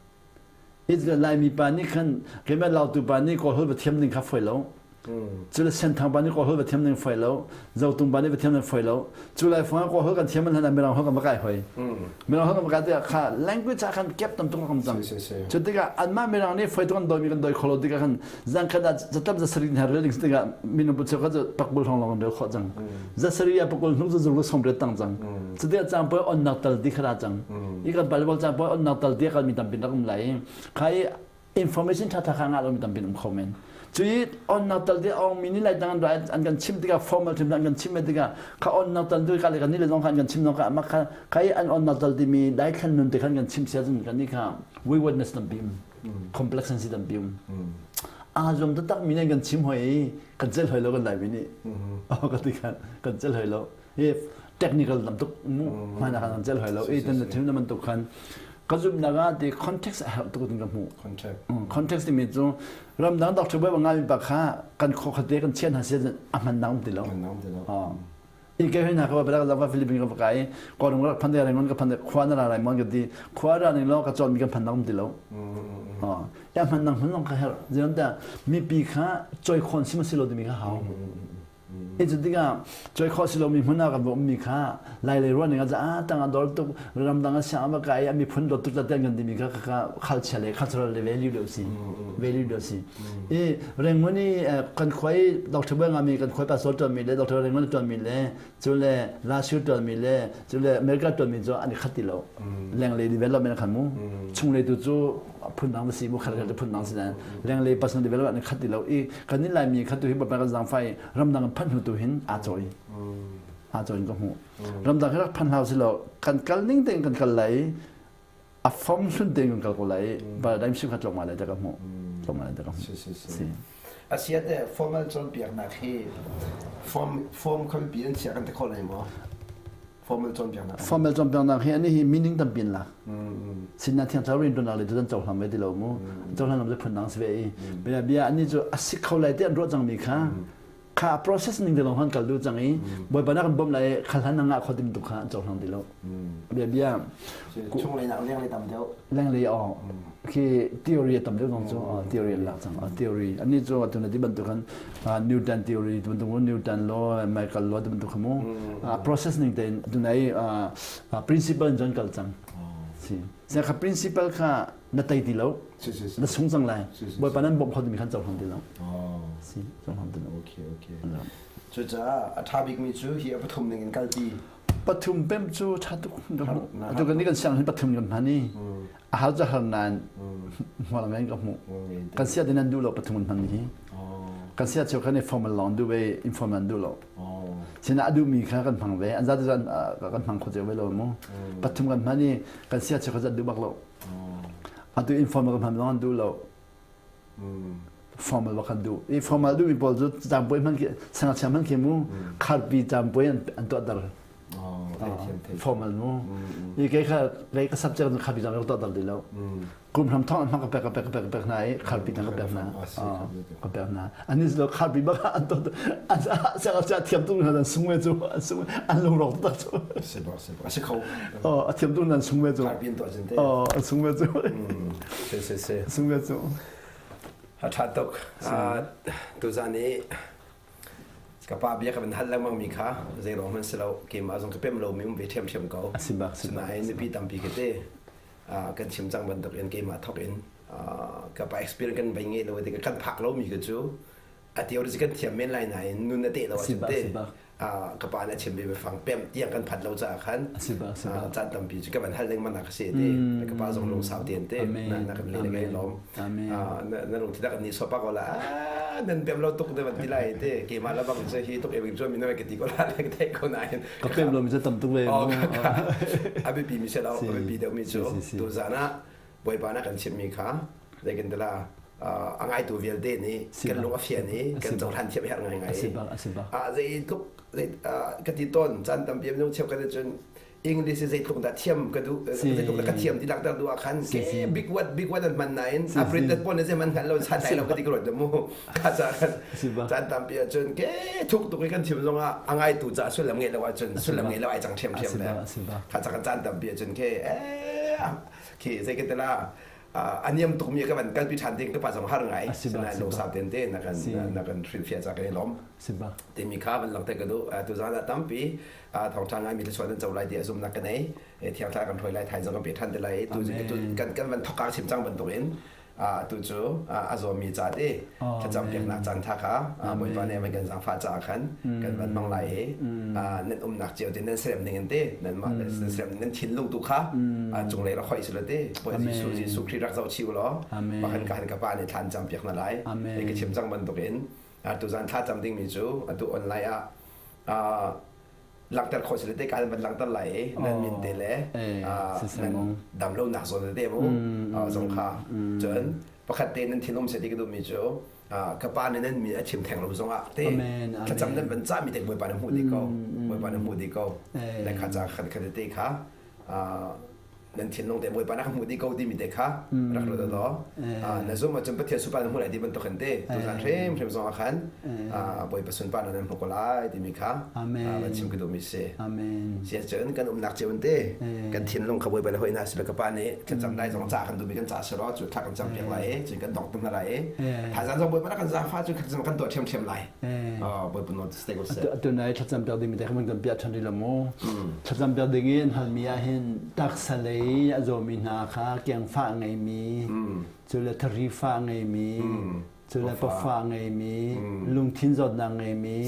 B: It Laimi pa nih khan keimah Lautu pa nih Kawl holh va thiam ding kha foi lo. Cu le Senthang pa nih Kawl holh va thiam ding foi lo. Zotung pa nih va thiam ding foi lo. Cu lai fang Kawl holh kan thiam hlan ah Mirang holh kan va kai hoi. Mirang holh kan va kai tikah kha language ah khan kep tam tuk kan cang. Cu tikah anmah Mirang nih foi tuk an doi mi kan doi kho lo tikah khan zangkhat ah zatlap zasarih hna rel ding tikah minung bu cheukhat cu pakbul hrawng lawng an rel khawh cang. Zasarih ah pakul hnu cu zung som ret tang cang. Cuti cang poi on nak tal ti khara cang. I kan Bible cang poi on nak tal ti kal mi tampi rak um lai. Kha i information tha tha kha nga lo mi tampi um kho men. Cui on nak tal ti ong mi ni lai dang an an kan chim tikah formal thim an kan chim tikah kha on nak tal tu ka le kan ni le zong kha an kan chim zong kha ma kha kha i an on nak tal ti mi dai thlan nun te khan kan chim sia cun kan ni kha waywardness tampi um. Complex an si tampi um. Aa zuam taktak mi nih kan chim hoi i kan celh hoi lo kan Laimi nih. Oh ka ti khan kan celh hoi lo. Hi technical tam tuk mu hman ah kan celh hoi lo. I tan thim na bantuk khan ka zumhnak ah ti context a herh tuk in ka hmuh.
A: Context.
B: Context timi cu ramdang doctor bai ngai mi pa kha kan kho khate kan chian ha sia a hman nang ti lo.
A: Hman nang ti lo.
B: I ke hoi na ka ba la Philippines ka kai ko rung rak phan de rangon ka phan de khwa na ra lai mon ka ti khwa ra ning lo ka chon mi kan phan nang ti lo ya man nang man ka her zian ta mi pi kha choi khon sim si lo ti mi kha hau i cu tikah choi kho si lo mi hmun ah kan um mi kha lai le ruan ning a tang a dor tuk ramdang a siang ba kai mi phun dot tuk ta ten kan ti mi kha kha culture le cultural le value do si value do si i Rangoon i kan khuai Dr. Buai ngami kan khuai pastor tuan mi le Dr. Rangoon tuan mi le cu le Lasio tuan mi le cu le America tuan mi cu an i khat ti lo lenglei development khan mu chunglei tu cu phundang si mu khat khat phundang si nan lenglei personal development an khat ti lo i kan in Laimi khat tu hi bapak kan zangfai ramdang phan hnu tu hin aa choi aa choi ka hmu ramdang hi rak phan hau si lo kan kal ning tein kan kal lai a fom hlun tein kan kal ko lai paradigm shift kha tlawm lai ta ka hmuh tlawm lai ta ka hmuh
A: si si Asia te formal cawnpiaknak hi form form khampi an chia kan ti kho lai maw? Formal cawnpiaknak.
B: Formal cawnpiaknak hi ani hi meaning tampi an lak. Sinna thiang thlarau rian ṭuannak le cu an cohlang ve ti lo mu. Cohlang lam cu phundang si ve i. Bia bia ani cu a si kho lai ti an ruah cangmi kha kha process ning te lawng han kal duh cang i Bawipa na kan bawmh lai i khal hlan na ngah kho tim tu kha an cohlang ti lo. Bia bia
A: chung lei nak leng lei tam deuh.
B: Leng lei aw khi theory a tam deuh zong cu theory an lak cang theory ani cu atu na ti bantuk khan Newton theory ti bantuk Newton law Michael law ti bantuk kha mu process ning tein atu nai principle in cun kal cang si sia kha principle kha na tei ti lo na sung cang lai Bawipa nan bawmh kho timi khan cohlang ti lo si cohlang ti lo
A: okay okay cucaah a ṭha bikmi cu hi a pathum ning in kalpi
B: pathum pem cu ṭha tuk atu kan ni kan siang hin pathum kan hman i a har cu har nain hmual ngai ka hmuh kan sia din an duh lo pathum an hman hi kan sia cheu khan i formal lawng duh ve informal an duh lo sina a duhmi kha kan hmang ve an zate kan hmang kho cio ve lo mu pathum kan hman i kan sia cheu kha an duh bak lo atu informal kan hman lawng an duh lo formal bak kan duh i formal duhmi pawl cu caangpuai hman khi sangachia hman khi mu kharpi caangpuai an tuahter formal mu i kei kha kei ka subject cu kharpi caangpuai ka tuahter ti lo kum hram thong an hmang ka pek ka pek ka pek ka pek hna i kharpi tang ka pek hna ka pek hna ani lo kharpi bak an tuah an sangachia thiam tuk hna an sung ve cu an sung an lungrawk tak cu
A: si bak si bak a si kho
B: a thiam tuk nan sung ve cu
A: kharpi an tuah cun te
B: an sung ve cu
A: Si si si.
B: Sung ve cu.
A: A ṭha tuk. Tuzan i ka pa bia ka van hal lengmang mi kha zeiruang hmanh si lo keimah zong ka pem lomi um ve ṭhiamṭhiam ko.
B: A si bak si bak.
A: Sinain mipi tampi ka te kan chim cang bantuk in keimah thawk in ka pa experience kan vai ngei lo ti kan phak lomi ka cu a theory kan thiam men lai nain nun a teh lo ahcun te ka pa nih a chim ve biafang pem tiang kan phat lo caah khan caan tampi cu ka van hal lengmang nak a si te ka pa zong lungsau te te na kan le ka lawm na lungthi dak ni sopa ko la nan pem lo tuk de van ti lai te keimah la bang che hi tuk e chu mi na ka ti ko la le ka ko nain
B: ka pem lo mi chu tam tuk ve
A: a biapi mi se lo a biapi deuh mi cu tu zan ah Bawipa na kan chimmi kha zeikin tala a ngaitu vialte nih kan lung a fian i kan cohlan thiam herh ngaingai
B: i
A: zeitluk ka ti tawn caan tampi minung cheu kan cun English zeitluk dah thiam ka duh zeitluk dah ka thiam ti langhter duh ah khan ke big word big word an hman nain a printed pon ze man hngal lo san lai lo ka ti ka ruat mu ka ca khan caan tampi ahcun ke thuk tuk i kan thiam zong ah a ngaitu ca sullam ngei lo ahcun sullam ngei lo ai cang ṭhiamṭhiam le kha ca kan caan tampi ahcun ke khi zei ka tela a niam tukmi ka van kalpi ṭhan ding ka pa zong har ngai sinain lungsau ten te na kan na kan hrilhfiah ca kan i lawm timi kha van langhter ka duh tu zan ah tampi thawngṭha ngai mi thluachuah nan co lai ti a zumnak ka nei thiang thla kan hruai lai thaizing kan pe ṭhan te lai tu kan kan van thokka chim cang bantukin tu cu a zawmi ca te thlacam piaknak caan tha kha Bawipa nih van kan zaangfah caah khan kan van hmang lai i nan umnak cio te nan serem ning in te nan mah nan serem nan thinlung tu kha cunglei rak hoih sila te Bawi Jesuh Jesuh Khrih rak zoh chih u law pakhan ka han ka pa nih thlan cam piak na lai ka chim cang bantukin tu zan thla cam dingmi cu atu online ah langhter khawh si le te kan van langhter lai i nan min te le nan dam lo nak zawn te mu zong kha cun pakhat te nan thin um se ti ka duh mi cu ka pa nih nan min a chim theng lo zong ah te thlacam nan van cah mi te bawipa na hmuh dih ko bawipa na hmuh dih ko le kha ca khat khat te kha Nan thinlung te Bawipa na ka hmuh dih ko timi te kha rak ruat law na zum ahcun Pathian sunparnak na hmuh lai ti bantuk in te tuzan hrimhrim zong ah khan Bawipa sunparnak nan hmu ko lai timi kha van chim ka duhmi si. Si ahcun kan umnak cio in te kan thinlung kha Bawipa le hoi hna sila ka pa nih thlacam lai zong ca kan duhmi kan ca si law cu thla kan cam piak lai i cun kan dong tum hna lai i thaizang zong Bawipa na kan zaangfah cu kan tuah ṭhiamṭhiam lai. Bawipa nawl stay ko seh.
B: Atu nai thlacam piak ding mi te kha kan piah ṭhan rih lo mu. Thlacam piak ding i an halmi ah hin taksa lei a zawmi hna kha kengfah a ngeimi, cu le thari fah a ngeimi, cu le pafa a ngeimi, lungthin zawtnak ngeimi,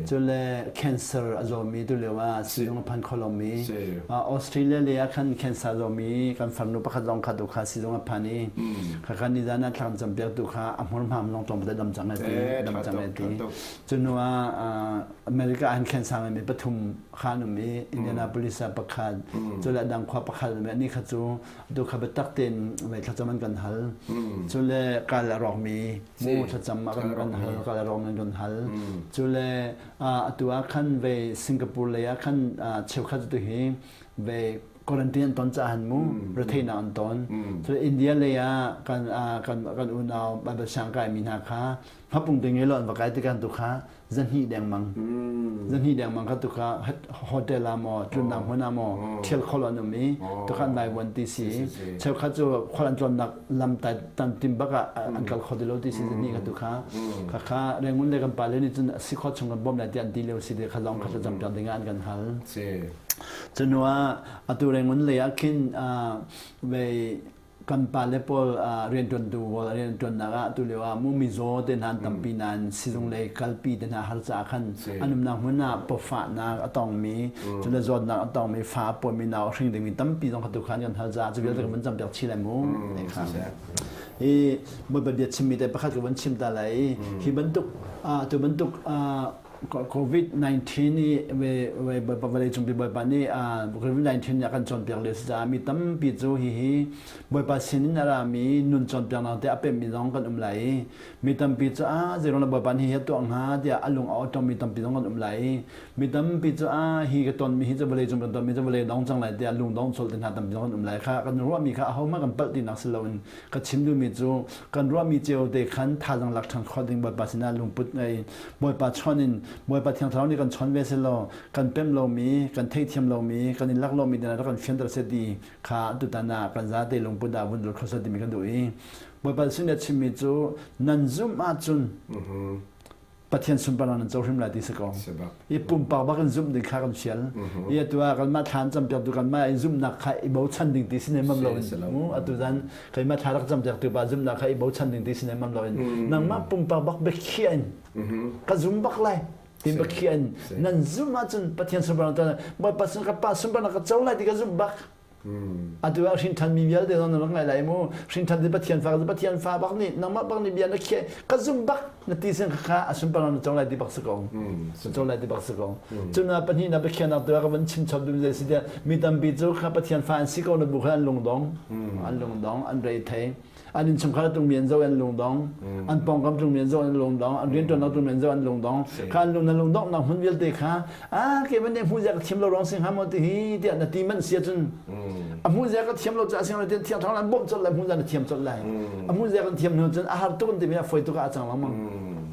B: cu le cancer a zawmi tu lio ah sizung a phan kho lomi. Australia lei ah khan cancer zawmi kan farnu pakhat zong kha tu kha sizung a phan i khakha nizan ah thla kan cam piak tu kha a hmurhmam lawng tlawm te dam cang ti dam cang ti cu hnu ah America an khen sang mi pathum khan um i Indianapolis ah pakhat cu le dang khua pakhat um ni kha cu tu kha biatak tein mei thlacam an kan hal cu le kal a rawk mi Mu thlacam ah kan kan hal kal rom nan kan hal. Cu le atu ah khan ve Singapore lei ah khan cheukhat tu hi ve quarantine an ton caah han mu retheinak an ton. Cu India lei ah kan kan kan unau Bible siang kai mi hna kha hmapung te nge lo an va kai tikhan tu kha zahnih dengmang zahnih dengmang kha tu kha hotel ah maw tlunnak hmun ah maw thial khol an um i tu kha an vaivuan ti si cheukhat cu khual an tlawnnak lam tan tim bak ah an kal kho ti lo ti si zahnih kha tu kha kha kha Rangoon le kan pa le nih cun si kho chung kan bawm lai ti an ti lio si te kha lawng kha thlacam piak ding ah an kan hal cunu ah atu Rangoon lei ah khin vei kan pale pawl rianṭuantu pawl rianṭuannak ah tu lio ah mu mizaw te hna an tampi nain sizung lei kalpi te hna har caah khan an umnak hmun ah pawfahnak a tongmi cule zawtnak a tongmi fa a pawimi nau a hring dingmi tampi zong kha tu khan kan hal caah cu vialte kan vun campiak chih lai mu hi Bawipa bia chimmi te pakhat ka vun chim ta lai i hi bantuk tu bantuk COVID-19 i vawlei cungpi Bawipa nih COVID-19 nih a kan cawnpiak lio si caah mi tampi cu hihi Bawipa sinin a rami nun cawnpiaknak te a pemmi zong kan um lai i mi tampi cu a zeiruang dah Bawipa nih hi a tuah hnga tiah a lung a awṭawm mi tampi zong kan um lai i mi tampi cu a hi ka tonmi hi cu vawlei cung kan tonmi cu vawlei dong cang lai tiah lung dong colh te hna tampi zong kan um lai kha kan ruahmi kha ahohmanh kan palh tinak si loin ka chim duhmi cu kan ruahmi cio te khan thazaang lak ṭhan khawh ding Bawipa sinah lungput ngei Bawipa chawn in Bawipa Thiang Thlarau nih kan chawn ve selaw kan pemh lomi kan theihthiam lomi kan in lak lomi ding rak kan fianter seh ti kha tutan ah kan zate lungput ah vun dul kho seh timi kan duh i Bawipa sin a chimmi cu nan zumh ahcun Pathian sunparnak nan co hrim lai ti si ko. I pumpak bak in zumh ding kha kan fial. I atu ah kanmah thla an campiak tu kanmah in zumhnak kha i bochan ding ti si ne mam lo in. Atu zan keimah thla rak campiak tu pa zumhnak kha i bochan ding ti si ne mam lo in. Nangmah pumpak bak biakhiah in ka zum bak lai. Tin biakhiah in nan zumh ahcun Pathian sunparnak Bawipa sin ka pa sunparnak ka co lai ti ka zumh bak. Atu ah hrin mi vialte zong na rak ngai lai mu. Hrin ṭhan ti Pathian fa Pathian fa bak nih nangmah bak nih bia na khiah ka zum bak na ti sin kha a sunparnak na co lai ti bak si ko. Na co lai ti bak si ko. Cun pahnih na biakhiahnak tu ah ka van chim chap dum zei si tiah mi tampi cu kha Pathian fa an si ko na bu kha an lungdong. An lungdong an rei thei. An innchungkhar tung mi an zoh an lungdong an pawngkam tung mi an zoh an lungdong an rianṭuannak tung mi an zoh an lungdong kha an lung na lungdonghnak hmun vialte kha a ke van hmu zia ka thiam lo rong sing ha maw ti hi tiah na ti man sia cun a hmu zia ka thiam lo ca sing lo thiang thang an bawmh colh lai hmu zia na thiam colh lai a hmu zia kan thiam hnu cun a har tuk an ti mi a foi tuk ah a cang lengmang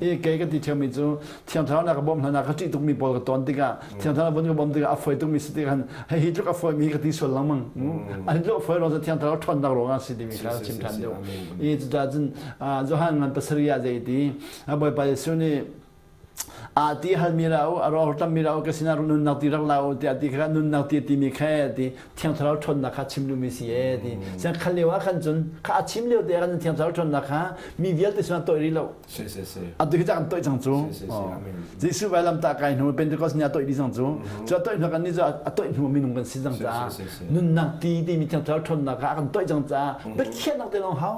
B: i kei ka ti ṭhiam mi cu Thiang Thlarau na ka bawmh hlan ah ka ṭih tukmi pawl ka ton tikah Thiang Thlarau vun ka bawmh tikah a fawi tukmi si tikah hei hi tluk a fawimi ka ti sual lengmang. An tluk a fawi ruang cu Thiang Thlarau ṭhawnnak ruangah si timi kha chim ṭhan deuh. I cucaah cun Johan ngan pasarih ah zei ti Bawipa Jesuh nih a ti halmi ra u a rawk tammi ra u ka sinah nunnak ti rak la u tiah ti kha nunnak ti timi kha ti Thiang Thlarau ṭhawnnak kha chim duhmi si e ti siang kha lio ah khan cun kha a chim lio te ah khan Thiang Thlarau ṭhawnnak kha mi vialte sinah toih rih lo Atu hi cang toih cang cu. Jesuh vailam tah kai hnu Pentecost ni a toih dih cang cu. Cu a toih hnu kan nih cu a toih hnu minung kan si cang caah nunnak ti timi thiang thlarau ṭhawnnak kha a kan toih cang caah biakhiahnak te lawng hau.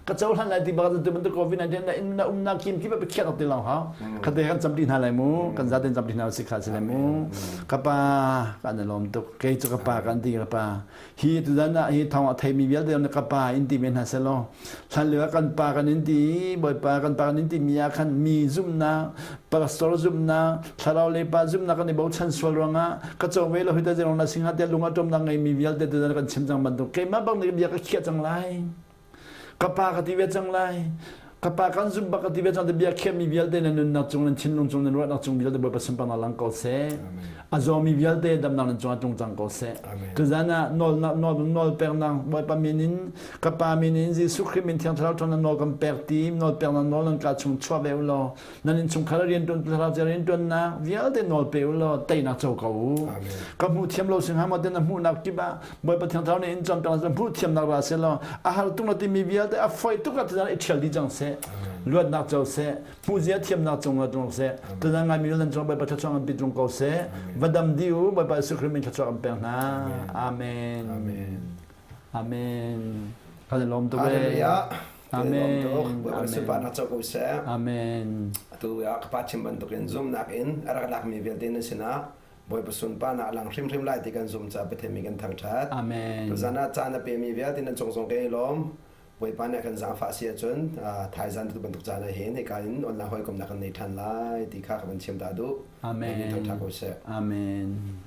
B: Ka cohlan lai ti bak tu bantuk COVID-19 na in na umnak kim kip biakhiahnak te lawng hau. Khate kan cam ti hna lai mu. Kan zaten cam ti hna si kha si lai mu. Ka pa kan lawm tuk. Kei cu ka pa kan ti ka pa. Hi tuzan ah hi thawng a theimi vialte nih ka pa in ti men hna selaw hlan lio ah kan pa kan in ti Bawipa kan pa kan in ti mi ah khan mi zumhnak pastor zumhnak thlarau le pa zumhnak kan i bochan sual ruangah ka co ve lo hi ta zerong na singha te lung a ṭomnak ngeimi vialte tuzan kan chim cang bantuk keimah bang nih bia ka khiah cang lai ka pa ka ti ve cang lai ka pa kan zumh bak ka ti ve cang te bia khiahmi vialte na nunnak cung nan thinlung cung nan ruahnak cung vialte Bawipa sunparnak lang ko seh a zawmi vialte damnak nan cungah tlung cang ko seh tuzan ah nawl nawl nawl peknak Bawipa min in ka pa min in Jesuh Khrih min thiang thlarau ṭhawn nawl kan pek ti nawl peknak nawl nan ka chung chuah ve u law nan innchungkhar rianṭuan thlarau cia rianṭuannak vialte nawl pe u law teinak co ko u ka hmuh thiam lo sing ha maw te na hmuhnak kip ah Bawipa Thiang Thlarau nih in cawnpiak na hmuh thiamnak ra seh law a har tung na timi vialte a foi tuk ah tuzan i ṭhial dih cang seh luatnak co seh hmuhzia thiamnak cung ah tlung seh tuzan ngai mi nan cung Bawipa thluachuah an pi tlung ko seh va dam dih u Bawipa Jesuh Khrih min thluachuah kan pek hna Amen Amen kan i lawm tuk
A: Hallelujah
B: Amen
A: Bawipa sunparnak co ko seh
B: Amen
A: atu ah ka pa chim bantukin zumnak in a rak lakmi vialte nan sinah Bawipa sunparnak a lang hrimhrim lai ti kan zum caah Pathian mi kan thangṭhat.
B: Amen.
A: Tuzan ah caan a pemi vialte nan cung zong kan i lawm. Bawipa nih a kan zaangfah si ahcun thaizan tu bantuk caan ah hin hika in online hawikomnak kan nei ṭhan lai ti kha ka van chim ta duh.
B: Amen.
A: Ko seh.
B: Amen.